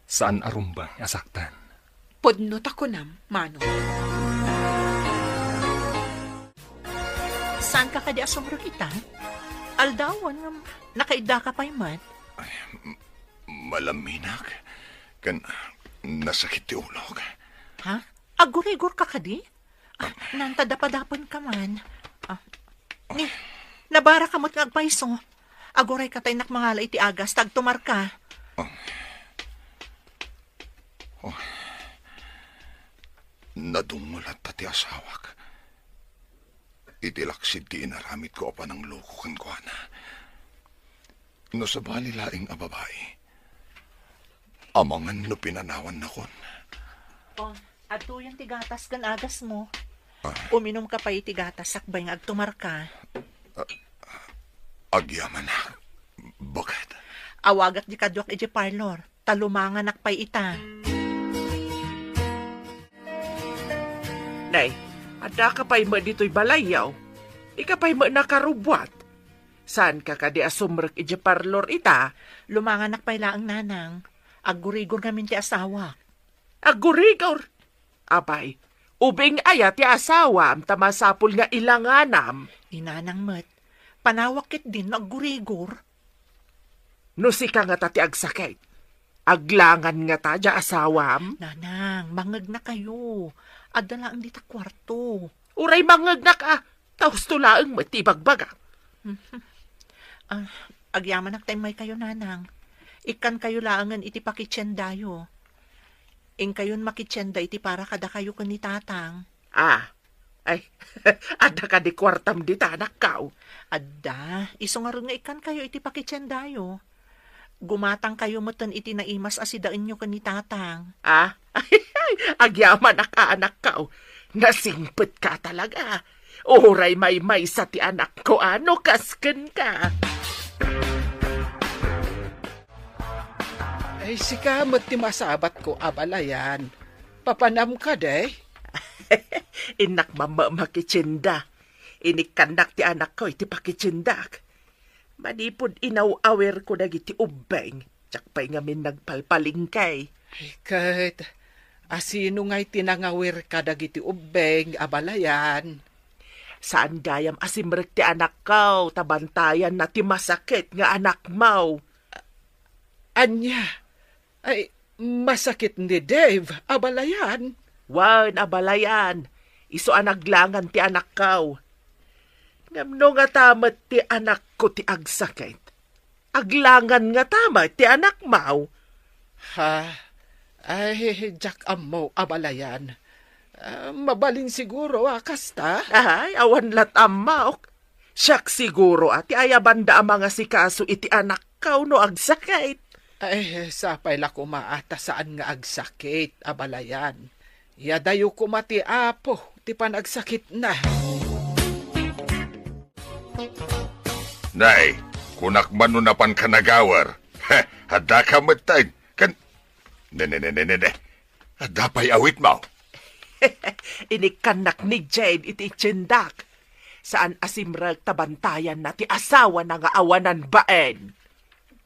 saan a rumbeng a saktan. Pudno ta kunam, Manong. Saanka kadi a sumrek ita? Aldawen ngem nakaiddaka pay met. Ay, m-, malaminak. Ken nasakit ti ulok. Ha? Aggurigor ka kadi? Ah, nanta dapadapen ka man. Ah, ni, nabara ka met nga agpayso. Aguray ka ta innak mangala iti agas, ta agtumar ka. Oh. Oh. Nadungol latta ti asawak. Iti laksid ti inaramidko a panangloko kenkuana. No sabali laeng a babai, amangan no pinanawannakon. Oh, adtoyen ti gatas ken agasmo. Ah. Uminum ka pay iti gatas sakbay nga agtumar ka. Ah, agyamanak. Baket. Awagak di kaduak iti parlor. Ta lumanganak pay ita. Nay, addaka pay met ditoy balayyo. Ika pay met nakarubbuat. Saanka kadi a sumrek iti parlor ita? Lumanganak pay laeng, Nanang. Aggurigor ngamin ti asawak. Aggurigor? Apay, ubing aya ti asawam ta masapul nga ilanganam? Ni Nanang met, panawak ketdin no aggurigor. No sika ngata ti agsakit, aglangan ngata diay asawam? Nanang, mangegnakayo. Adda laeng dita kuarto. Uray mangegnak a, ta husto laeng met ti ibagbaga. Ah, agyamanak ta immaykayo, Nanang. Ikkankayo laengen iti pakitiendayo. Inkayon makitienda iti para kadakayo ken ni Tatang. Ah, ay, adda kadi kuartam dita, anakko? Adda, isu ngarud nga ikkankayo iti pakitiendayo. Gumatangkayo metten iti naimas a sidaenyo ken ni Tatang. Ah, agyamanak a, anakko. Nasingpetka talaga. Uray maymaysa ti anakko a no kas kenka. Ay, sika met ti masabatko, abalayan. Papanam kadi? Innak mamma makitienda. Inikkannak ti anakko iti pakitiendak. Manipud inaw-awirko dagiti ubbeng, diak pay ngamin nagpalpalengke. Ay, ket, asino ngay ti nangawir kadagiti ubbeng, abalayan? Saan gayam a simrek ti anakko, ta bantayanna ti masakit nga anakmo. Ania? Ay, masakit ni Dave, abalayan? Wen, abalayan. Isu a naglangan ti anakko. Ngem no ngata met ti anakko ti agsakit, aglangan ngata met ti anakmo. Ha? Ay, diak ammo, abalayan. Ah, mabalin siguro a kasta? Ay, awan lat' ammok. Siak siguro a ti ayabanda a mangasikaso iti anakko no agsakit. Ay, sapay la koma a ta saan nga agsakit, abalayan. Iyadayo koma ti Apo ti panagsakitna. Nay, kunak man no napanka nagawer. Heh, addaka metten. Ken, ne, ne, ne, ne, ne, ne. Adda pay awitmo. Inikkannak ni Jane iti tiendak. Saan a simrek ta bantayanna ti asawana nga awanan bain.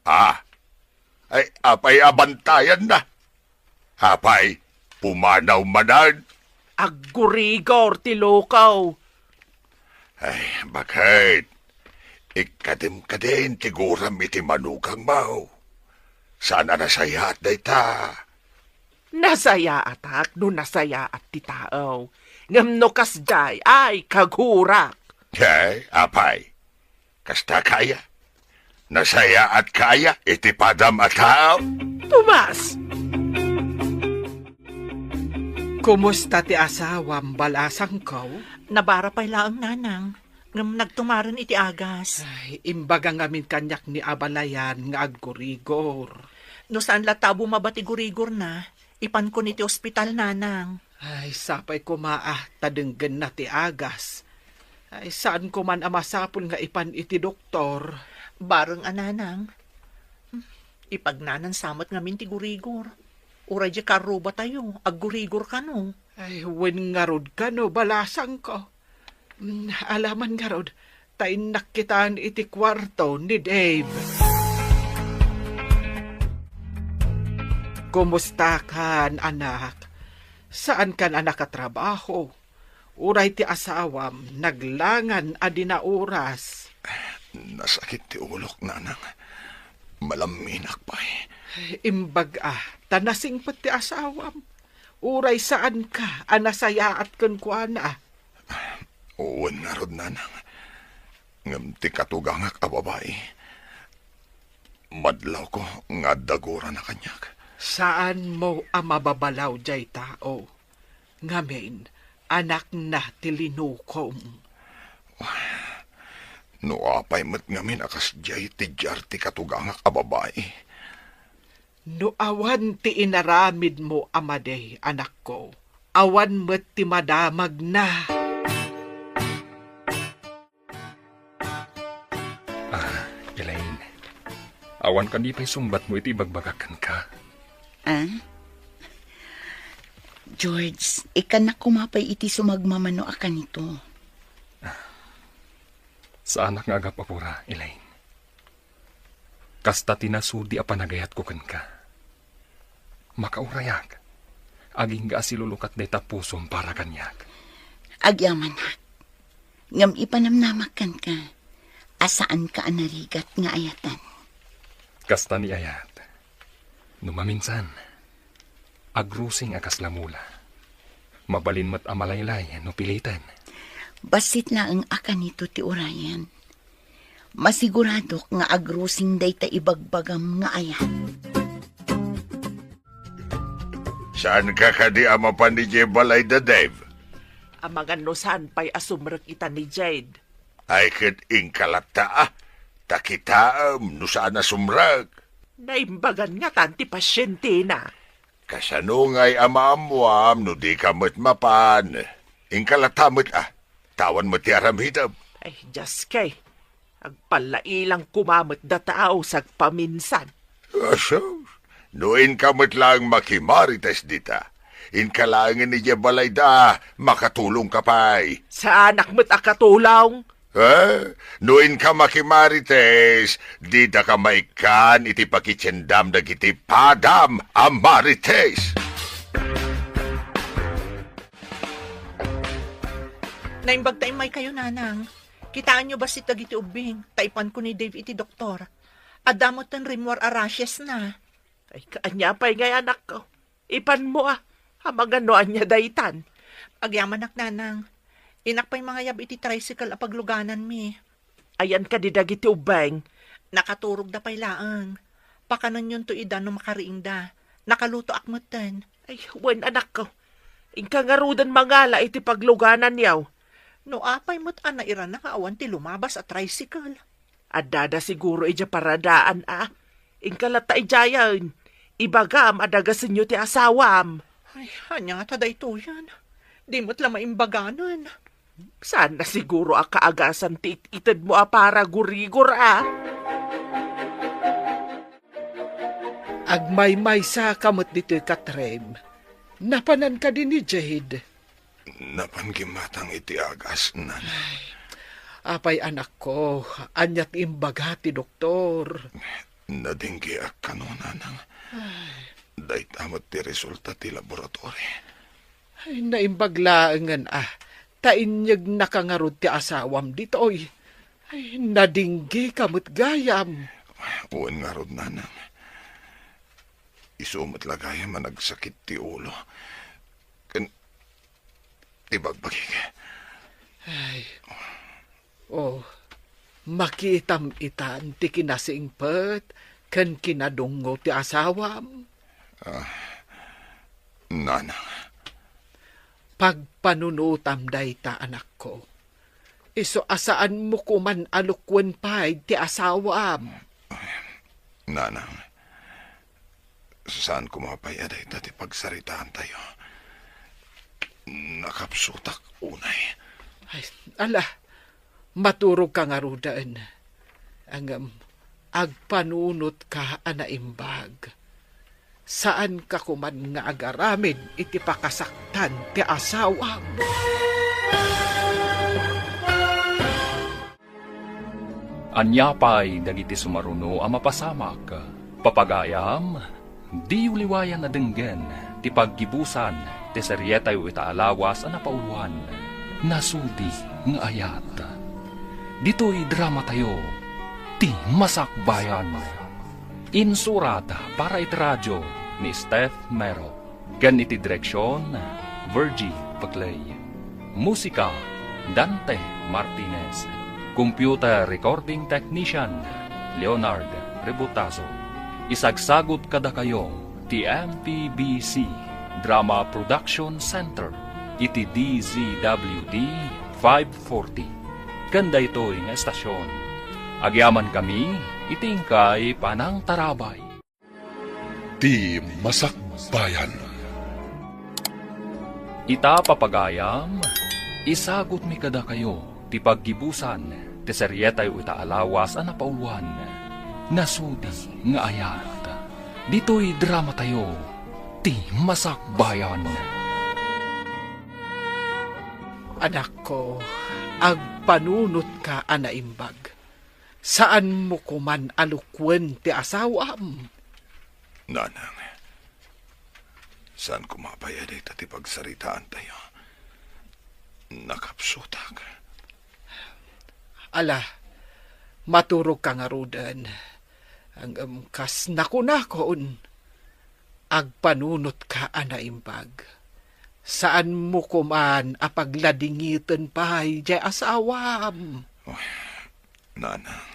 Ah, ay, apay a bantayanna? Apay, pumanaw manen? Aggurigor ti lokaw. Ay, baket? Ikkadim kadin ti guram iti manugangmo. Saan a nasayaat dayta? Nasayaatak no nasayaat ti tao. Ngem no kasdiay, ay, kagurak. Ay, apay? Kasta kaya? Nasayaatka aya iti padam a tao? Tomas! Kumusta ti asawam, balasangko? Nabara pay laeng, nanang. Ngem nagtumaren iti agas. Ay, imbaga ngamin kaniak ni abalayan nga aggurigor. No saan latta a bumaba ti gurigorna, ipankon iti ospital, nanang. Ay, sapay koma a ta denggenna ti agas. Ay, saanko man a masapul nga ipan iti doktor. Bareng a, nanang. Hmm, ipagnanan sa met ngamin ti gurigor. Uray di karrubatayo, aggurigor kano. Ay, wen ngarud kano, balasangko. Mm, alaman ngarud, ta innak kitan iti kuarto ni Dave. Kumusta kan, anak? Saan kan a nakatrabaho? Uray ti asawam, naglangan a di nauras. Nasakit ti ulok, nanang. Malamminak pay. Imbag a, ta nasingpet ti asawam. Uray saan ka a nasayaat kenkuana. Wen ngarud, nanang. Ngem ti katugangak a babai, madlawko nga adda gurana kaniak. Saanmo a mababalaw diay tao? Ngamin, anakna ti linukom. No apay met ngamin a kasdiay ti diar ti katugangak a babai. No awan ti inaramidmo a madi, anakko, awan met ti madamagna. Ah, Elaine, awan kadi pay sungbatmo iti ibagbagak kenka? Ah? George, ikkannak koma pay iti sumagmamano a kanito. Saanak nga agap-apura, Elaine. Kasta ti nasudi a panagayatko kenka. Makaurayak. Agingga a silulukat dayta pusom para kaniak. Agyamanak. Ngem ipanamnamak kenka a saanka a narigat nga ayatan. Kasta ni ayat. No maminsan, agrusing a kasla mula. Mabalin met a malaylay no piliten. Bassit laeng a kanito ti urayan. Masiguradok nga agrusing dayta ibagbagam nga ayat. Saanka kadi a mapan idiay balay da Dave? Amangan no saan pay a sumrek ita ni Jade. Ay ket inka latta, a. Ta kitaem no saan a sumrek. Naimbagan ngatan ti pasientena. Kasano ngay a maammuam no dika met mapan? Inka latta met, a. Ta awan met ti aramidem. Ay, Dios kay. Agpallailang koma met dataw sagpaminsan. Asus, no inka met laeng makimarites dita, inka laengen idiay balayda, makatulongka pay. Saanak met a katulong. Eh, no inka makimarites, didaka maikkan iti pakitiendam dagiti padam a marites. Naimbag ta immaykayo, nanang. Kitaenyo bassit dagiti ubbing, ta ipanko ni Dave iti doktor. Adda metten rimmuar a rashes na. Ay, ania pay ngay, anakko? Ipanmo, a. Amangan no ania daytan. Agyamanak, nanang. Innak pay mangayab iti tricycle a paglugananmi. Ayan kadi dagiti ubbing? Nakaturogda pay laeng. Pakanenyon to ida no makariingda. Nakalutoak metten. Ay, wen, anakko. Inka ngaruden mangala iti paglugananyo. No apay met a nairana nga awan ti lumabas a tricycle. Addada siguro idiay paradaan, a. Inka latta idiayen. Ibagam a dagasenyo ti asawam. Ay, ania ngata daytoyen? Di met la maimbaganen. Saan na siguro a kaagasan ti it-itedmo a paragurigor, a? Agmaymaysa ka met ditoy, Katrem. Napanan kadi ni Jade? Napan gimmatang iti agas, nanang. Ay, apay, anakko, ania ti imbaga ti doktor? Nadinggiak kano, nanang. Ay. Dayta met ti resulta ti laboratory. Ay, naimbag laengen, a. Ta inyeg na ka ngarud ti asawam ditoy. Ay, nadinggi ka met gayam. Wen ngarud, nanang. Isu met la gayam a nagsakit ti ulo. Ken ti bagbagik. Ay. Oh, makitam itan ti kinasingpet ken kinadungngo ti asawam. Ah, nanang. Pagpanunotam dayta, anakko. Isu a saanmo koman a lukuen pay ti asawam. Nanang, saan koma pay a dayta ti pagsaritaantayo. Nakapsutak unay. Ay, ala, maturogka ngaruden. Ngem, agpanunotka a naimbag. Saanka koman nga agaramid iti pakasaktan ti asawam. Ania pay dagiti sumaruno a mapasamak? Papagayam, diyo liwayan a denggen ti paggibusan ti serietayo ita a lawas a napauloan, Nasudi nga Ayat. Ditoy dramatayo, Ti Masakbayan. Insurat para iti radio ni Steph Mero. Ken iti direksion, Virgie Paclay. Musika, Dante Martinez. Computer recording technician, Leonard Rebutazo. Isagsagut kadakayo ti M P B C Drama Production Center iti D Z W T five forty. Ken daytoy nga estasion, agyamankami iti inkay panangtarabay. Ti Masakbayan. Ita, papagayam, isagutmi kadakayo ti paggibusan ti serietayo ita a lawas a napauloan, Nasudi nga Ayat. Ditoy dramatayo, Ti Masakbayan. Anakko, agpanunotka a naimbag. Saanmo koman a lukuen ti asawam. Nanang, saan koma pay a dayta ti pagsaritaantayo. Nakapsutak. Ala, maturogka ngaruden. Ngem kas nakunakon, agpanunotka a naimbag. Saanmo koman a pagladingiten pay diay asawam. Oy, Nanang,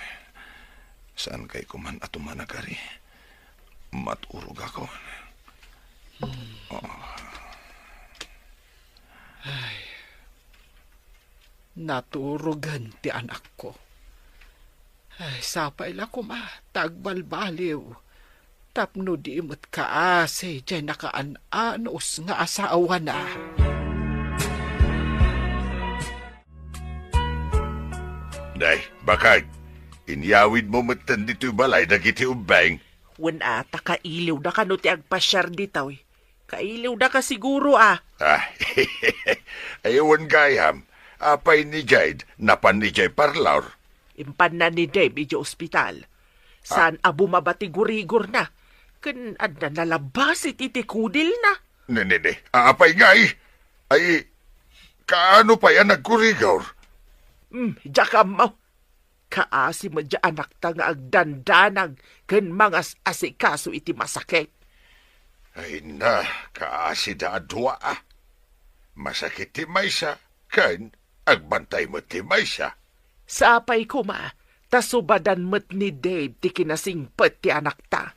saankay koman a tumanagari. Maturogakon. Hmm. Ah. Ay, naturogen ti anakko. Ay, sapay la koma ta agbalbaliw tapno di met kaasi diay nakaan-anos nga asawana. Nay, bakag, inyawidmo metten ditoy balay dagiti ubbeng. Wen a, ta kailiwda kano ti agpasiar ditoy. Kailiwda ka siguro a. Ah, ay, wen gayam, apay ni Jade, napan idiay parlor? Impanna ni Dave idiay ospital. Ah. Saan a bumaba ti gurigorna. Ken adda nalabasit iti kudilna. Ne, ne, ne. Ah, apay ngay? Ay, kaano pay a nagkurigor? Hmm, diak ammo. Kaasi met diay anakta nga agdandanag ken mangas-asikaso iti masakit. Ay na, kaasida a dua a. Masakit ti maysa, ken agbantay met ti maysa. Sapay koma, ta subadan met ni Dave ti kinasingpet ti anakta.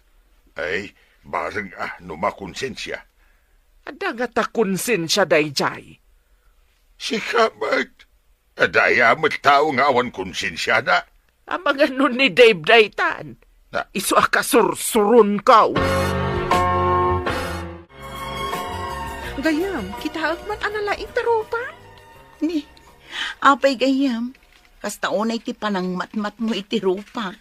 Ay, bareng a no makonsensia. Adda ngata konsensia daydiay? Sika met. Adda aya met tao nga awan konsensiana? Amangan no ni Dave daytan. Na? Isu a kasursuronko. Gayyem, kitaek man a nalaing ti rupa. Ni, apay gayyem, kasta unay ti panangmatmatmo iti rupa.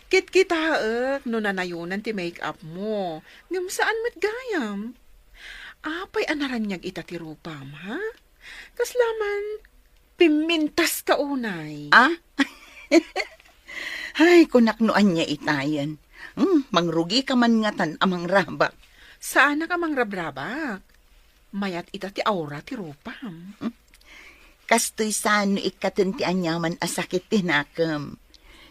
Kitkitaek no nanayonan ti make-up mo. Ngem saan met gayam. Apay a naraniag ita ti rupam, ha? Kasla man, pimmintaska unay. Ah? Ay, kunak no ania itayen. Hmm, mangrugika man ngatan a mangrabak. Saanak a mangrabrabak. Mayat ita ti aura ti rupam. Hmm? Kastoy saan no ikkaten ti aniaman a sakit ti nakem.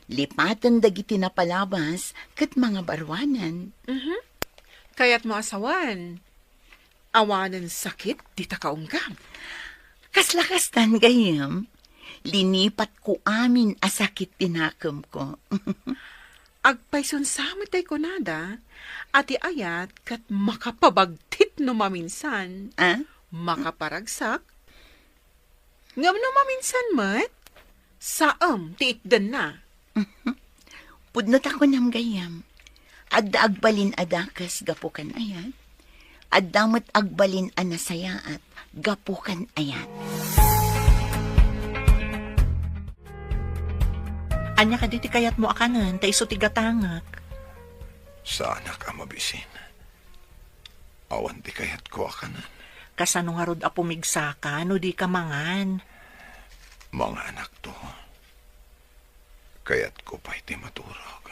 Lipaten dagiti napalabas ket mangabaruanan. Mhm. Kayatmo a sawen, awanen sakit dita kaunggam. Kasla kastan, gayyem, linipatko amin a sakit ti nakemko. Agpayson sa met tay kunada, a ti ayat ket makapabagtit no maminsan, ah? Makaparagsak, Ngem no maminsan met, saem ti itdenna. Pudno ta kunam gayam, adda agbalin a dakes gapu kan ayat, adda met agbalin a nasayaat gapu kan ayat. Ania kadi ti kayatmo a kanen ta isu ti gatangek? Saanak a mabisin. Awan ti kayatko a kanen. Kasano ngarud a pumigsaka no dika mangan? Manganakto. Kayatko pay ti maturog.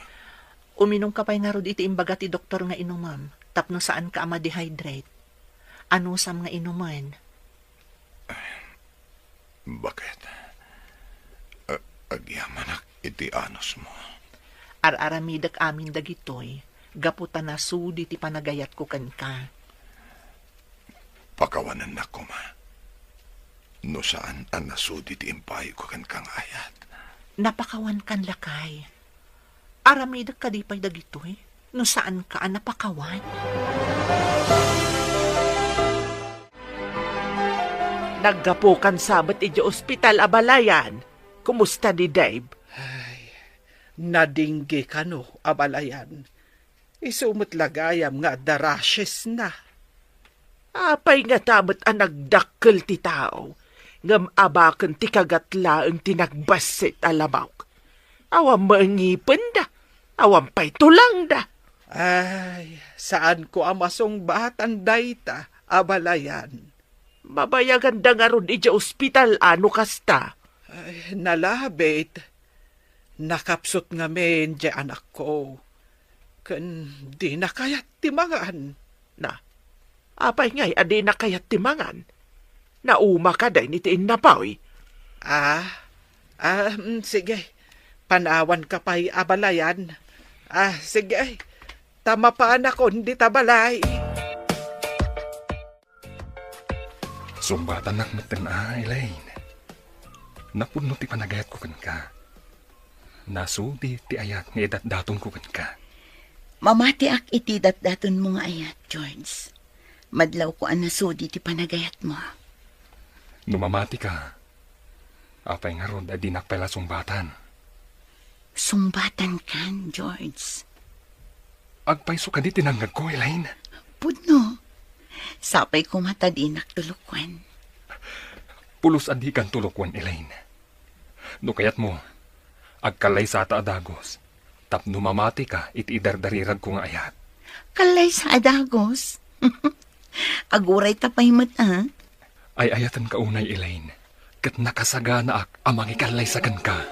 Uminumka pay ngarud iti imbaga ti doktor nga inumem tapno saanka a ma-dehydrate. Anusam nga inumen. Baket, a-, agyamanak iti anusmo. Ar-aramidek amin dagitoy gapu ta nasudi ti panagayatko kenka. Pakawanennak koma no saan a nasudi ti impaayko kenka nga ayat. Napakawankan, lakay. Aramidek kadi pay dagitoy no saanka a napakawan? Naggapukan sabet idiay ospital, abalayan. Kumusta ni Dave? Ay, nadingge kano, abalayan. Isu met la gayam nga adda rashes na. Apay ngata met a nagdakkel ti tao, ngem abaken ti kagat laeng ti nagbassit a lamawk? Awan met ngipenda, awan pay tulangda. Ay, saanko a masungbatan dayta, abalayan. Mabayaganda ngarud idiay ospital a no kasta? Ay, nalabit. Nakapsut ngamin diay anakko. Ken dina kayat ti mangan. Na, apay ngay a dina kayat ti mangan? Nauma kadi iti innapoy? Ah, ah, mm, sige. Panawanka pay, abalayan. Ah, sige. Ta mapanakon dita balay. Sungbatannak metten a, Elaine. Napudno ti panagayatko kenka. Nasudi ti ayat nga idatdatonko kenka. Mamatiak iti datdatonmo nga ayat, George. Madlawko a nasudi ti panagayatmo. No mamatika, apay ngarud a dinak pay la sungbatan? Sungbatankan, George. Agpayso kadi ti nangngegko, Elaine? Pudno. Sapay koma ta dinak tulokwan. Pulos a dikan tulokwan, Elaine. No kayatmo, agkallaysata a dagus tapno mamatika iti idardariragko nga ayat. Kallaysa a dagus? Agurayta pay met, a? Ay-ayatenka unay, Elaine, ket nakasaganaak a mangikallaysa kenka.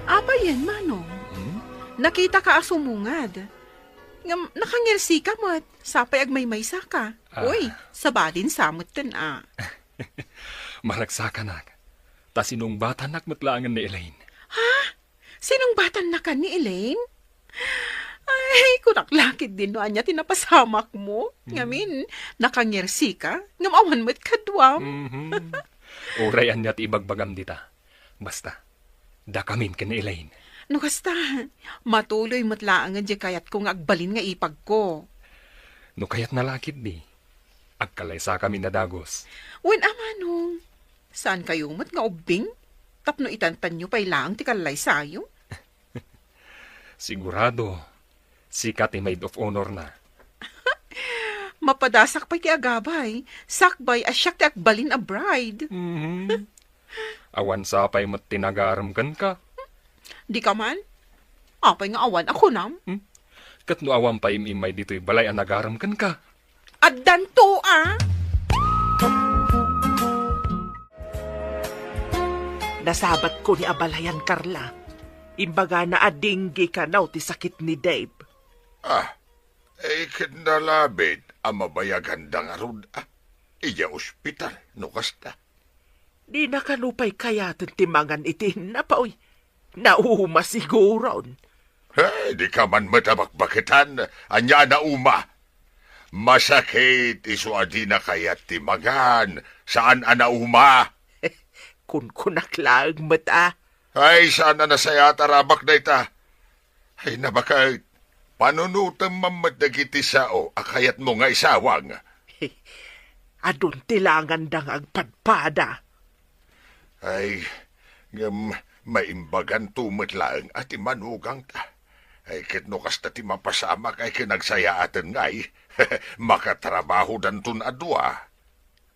Apayen, Manong? Hmm? Nakitaka a sumungad. Ngem nakangirsika met, sapay agmaymaysaka. Ah. Uy, sabali sa metten a. Maragsakanak, ta sinungbatannak met laengen ni Elaine. Ha? Sinungbatannakan ni Elaine? Ay, kunak la ketdin no ania ti napasamakmo. Hmm. Ngamin, nakangirsika, ngem awan met kaduam. Mhm. Uray ania ti ibagbagam dita. Basta, dakamin ken ni Elaine. No kasta, matuloy met laengen diay kayatko nga agbalin nga ipagko. No kayatna la ketdi, agkallaysakamin a dagus. Wen a, Manong, saankayo met nga ubbing tapno itantanyo pay laeng ti kallaysayo? Sigurado, sika ti maid of honor na. Mapadasak pay ti agabay, sakbay a siak ti agbalin a bride. Mhm. Awan sapay met ti nagarem kenka. Dika man? Apay nga awan a kunam? Hmm? Ket no awan pay im-immay ditoy balay a nagarem kenka? Addanto a. Nasabatko ni abalayan, Carla. Imbagana a dengge kano ti sakit ni Dave. Ah, eh, ket nalabit a mabayaganda ngarud, ah, idiay ospital, no kasta. Dina kano pay kayaten ti mangan iti innapoy. Nauma siguron. Hey, dika man met a bakbaketan. Ania a nauma? Masakit isu a dina kayat ti mangan, saan a nauma. Kunkunak laeng met a. Ay, saan a nasayaat a ramak dayta. Ay, nabaket, panunotem man met dagiti sao a kayatmo nga isawang. Adun ti langanda nga agpadpada. Ay, ngem maimbaganto met laeng a ti manugangta. Ay, ket no kasta ti mapasamak, ay, ket nagsayaaten ngay. Makatrabahodanton a dua.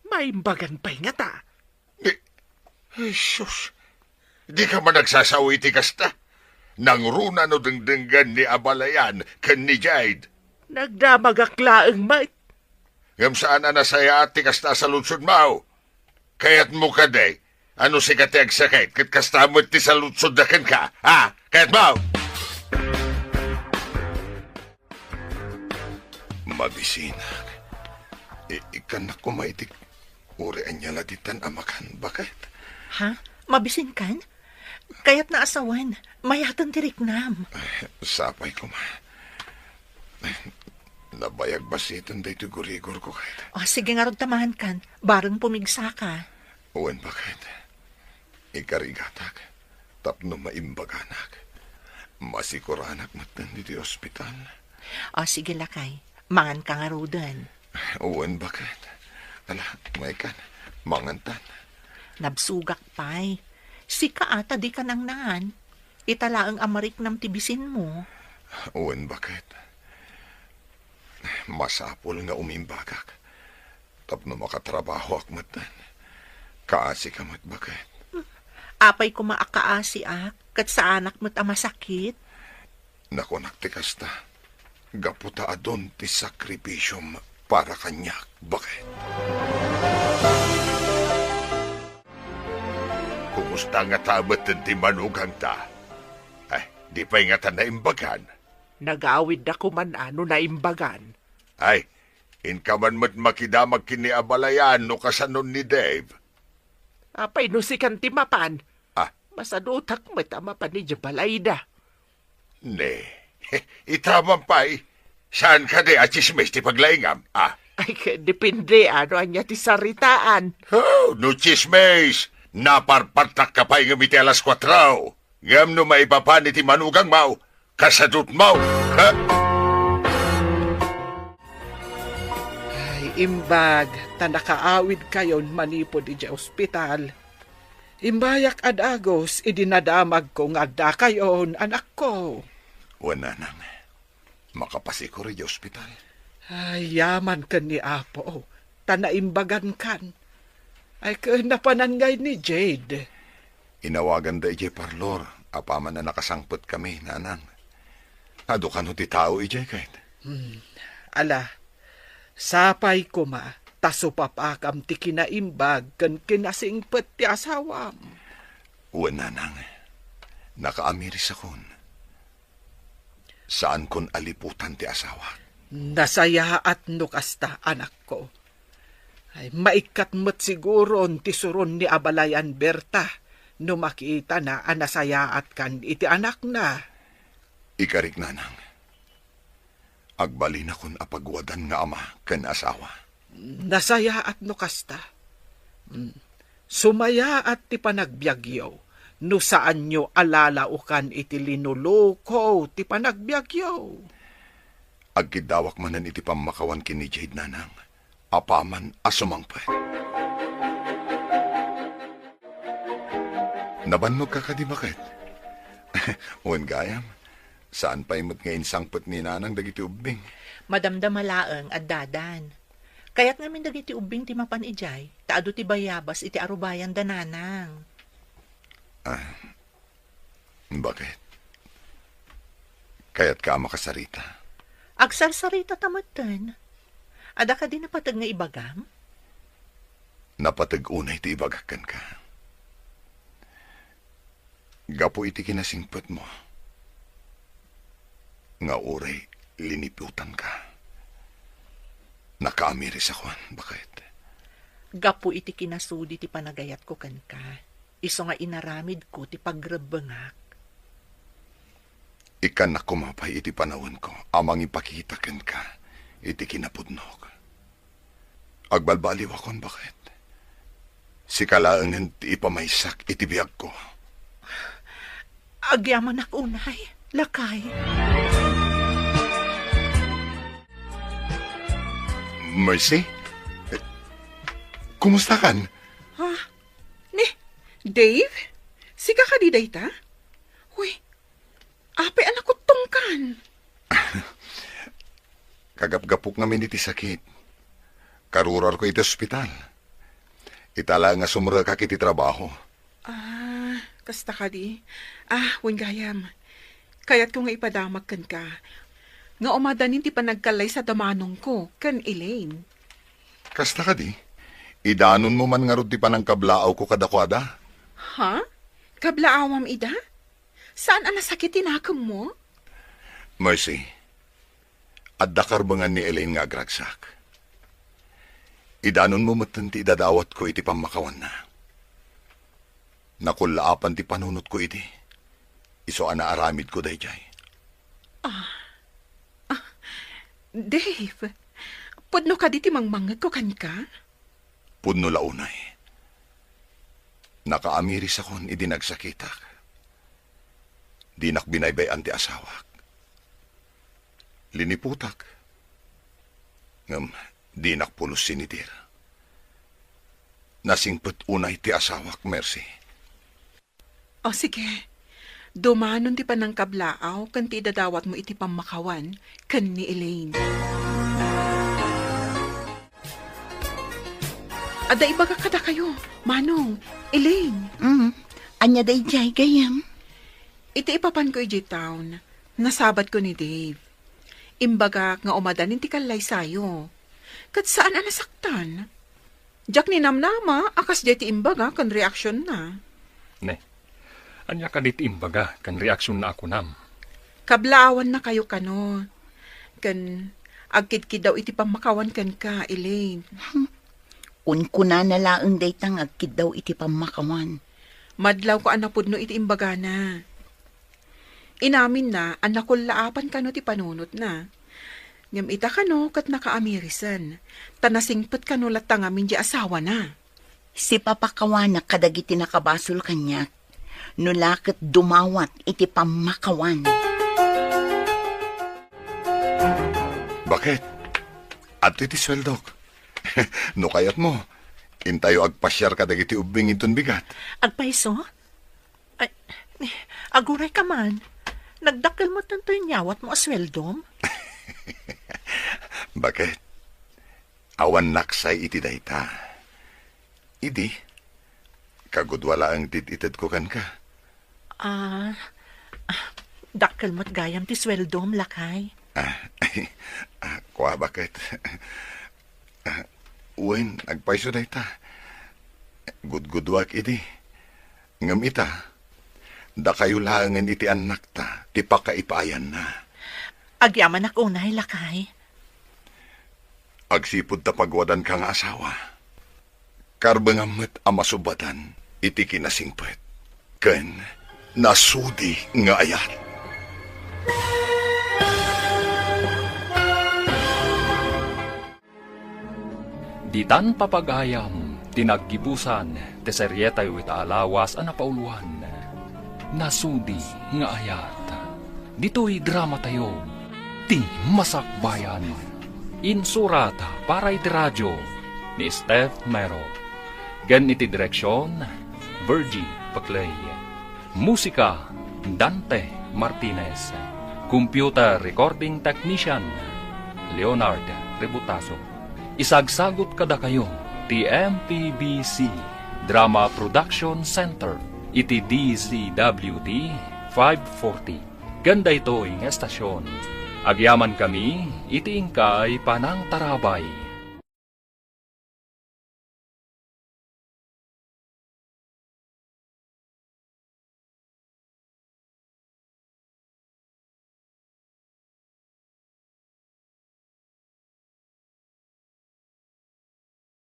Maimbagan pay ngata. Ni, Jesus, di ka man nagsasao iti kasta. Nangruna no dengdenggen ni Abalayan ken ni Jade. Nagdamagak laeng met. Ngem saan a nasayaat ti kasta a saludsodmo. Kayatmo kadi a no sika ti agsakit, ket kasta met ti saludsodda kenka, ha? Kayatmo? Mabisinak. I-, ikkannak koma iti uray ania la ditan a makan, baket? Ha? Mabisinkan? Kayatna a sawen, mayaten ti riknam. Ay, sapay koma. Nabayag basiten daytoy gurigorko, ket. O, sige ngarud ta mangan kan, bareng pumigsaka. Wen, baket. Ikarigatak, tapno maimbaganak. Masikuranak metten iti ospital. O, sige, lakay. Mangan ka ngaruden. Wen, baket. Ala, maykan. Mangantan. Nabsogak pay. Sika a ta dika nangnaan. Ita laeng a mariknam ti bisinmo. Wen, baket. Masapul nga umimbagak. Tapno makatrabahoak metten. Kaasika met, baket. Apay koma a kaasiak, ket saanak met a masakit? Nakunak ti kasta, gapu ta adun ti sakripisiom para kaniak, baket. Kumusta ngata metten ti manugangta? Ay, di pay ngata naimbagan? Nagawidda koman a no naimbagan. Ay, inka man met makidamag ken ni Abalayan no kasanon ni Dave. Apay no sikan ti mapan? Ah. Masadutak met a mapan idiay balayda. Ne, ita man pay, saan kadi a tsismis ti paglaingam, ah? Ay, ket depende, no ania ti saritaan. Oh, no tsismis, naparpartak ka pay ngem iti alas kuatro. Ngem no maipapan iti manugangmo, kasadutmo, ha? Ay, imbag, ta nakaawidkayon manipud idiay ospital. Imbayak a dagus idi nadamagko nga addakayon, anakko. Wen, nanang, makapasikur idiay ospital. Ay, yaman ken ni Apo, ta naimbagankan. Ay, ken napanan ngay ni Jade? Inawaganda idiay parlor, apaman a nakasangpetkami, nanang. Adu kano ti tao idiay, ket? Hmm. Ala, sapay koma, ta supapakam ti kinaimbag ken kinasingpet ti asawam. Wen, nanang, nakaamirisakon. Saankon a liputan ti asawak. Nasayaat no kasta, anakko. Ay, maikkat met siguron ti suron ni Abalayan Berta no makitana a nasayaatkan iti anakna. Ikarik, nanang. Agbalinakon a pagwadan nga ama ken asawa. Nasayaat no kasta. Mm. Sumayaat ti panagbiagyo no saanyo a lalaokan iti linuluko ti panagbiagyo. Agkiddawak manen iti pammakawan ken ni Jade, nanang, apaman a sumangpet. Nabannogka kadi, baket? Wen gayam, saan pay met nga insangpet ni nanang dagiti ubbing. Madamdama laeng, addadan. Kayat ngamin dagiti ubbing ti mapan idiay, ta adu ti bayabas iti arubayanda, nanang. Ah, baket? Kayatka a makasarita? Agsarsarita ta metten. Adda kadi napateg nga ibagam? Napateg unay ti ibagak kenka. Gapu iti kinasingpetmo nga uray liniputanka, nakaamirisakon, baket. Gapu iti kinasudi ti panagayatko kenka, isu nga inaramidko ti pagrebbengak. Ikkannak koma pay iti panawenko a mangipakita kenka iti kinapudnok. Agbalbaliwakon, baket. Sika laengen ti ipamaysak iti biagko. Agyamanak unay, lakay. Mercy? Kumustakan? Ha? Ni, Dave? Sika kadi dayta? Uy, apay a nakuttongkan? Kagapgapok ngamin iti sakit. Karurarko iti ospital. Ita laeng a sumrekak iti trabaho. Ah, kasta kadi. Ah, wen gayam. Kayatko nga ipadamag kenka nga umadanin ti panagkallaysa da manongko ken Elaine. Kasta kadi, idanonmo man ngarud ti panangkablaawko kadakuada? Ha? Kablaawam ida? Saan a nasakit ti nakemmo? Mercy, adda karbengan ni Elaine nga agragsak. Idanonmo metten ti idadawatko iti pammakawanna. Nakullaapan ti panunotko idi. Isu a naaramidko daydiay. Ah, ah, Dave, pudno kadi ti mangmangngegko kenka? Pudno la unay. Nakaamirisakon idi nagsakitak. Dinak binaybay-an ti asawak. Liniputak. Ngem dinak pulos sinitir. Nasingpet unay ti asawak, Mercy. O sige, dumanon ti panangkablaaw ken ti idadawatmo iti pammakawan ken ni Elaine. Adda ibagak kadakayo, Manong, Elaine. Mm, ania daydiay, gayyem? Iti ipapanko idiay town, nasabatko ni Dave. Imbagak nga umadanin ti kallaysayo. Ket saan a nasaktan. Diak ninamnama a kasdiay ti imbaga ken reaksionna. Ne, ania kadi ti imbaga ken reaksionna a kunam? Kablaawannakayo kano. Ken agkidkiddaw iti pammakawan kenka, Elaine. Kunkunana laeng dayta nga agkiddaw iti pammakawan. Madlawko a napudno iti imbagana. Inaminna a nakullaapan kano ti panunotna. Ngem ita kano ket nakaamirisen, ta nasingpet kano latta ngamin diay asawana. Sipapakawanak kadagiti nakabasol kaniak, no la ket dumawat iti pammakawan. Baket, adtoy ti sueldok. No kayatmo, intayo agpasiar kadagiti ubbing inton bigat. Agpayso? Ay, aguray ka man. Nagdakkel met tanto inyawatmo a sueldom? Baket, awan naksay iti dayta. Idi, kagudua laeng ti it-itedko kenka. Ah, ah, dakkel met gayam ti sueldom, lakay. Ah, ah, kua, Baket. Ah, wen, agpayso dayta. Gudguduak idi. Ngem ita, dakayo laengen iti annakta ti pakaipaayanna. Agyamanak unay, lakay. Agsipud ta pagwadanka nga asawa, karbengam met a masubatan iti kinasingpet ken nasudi nga ayat. Ditan papagayam ti naggibusan ti serietayo ita a lawas a napauloan, Nasudi nga Ayat. Ditoy dramatayo, Ti Masakbayan. Insurat para iti radio ni Steph Mero. Ken iti direksion, Virgie Paclay. Musika, Dante Martinez. Computer recording technician, Leonard Rebutaso. Isagsagut kadakayo ti M P B C Drama Production Center iti D Z W T five forty. Ken daytoy nga estasion, agyamankami iti inkay panangtarabay.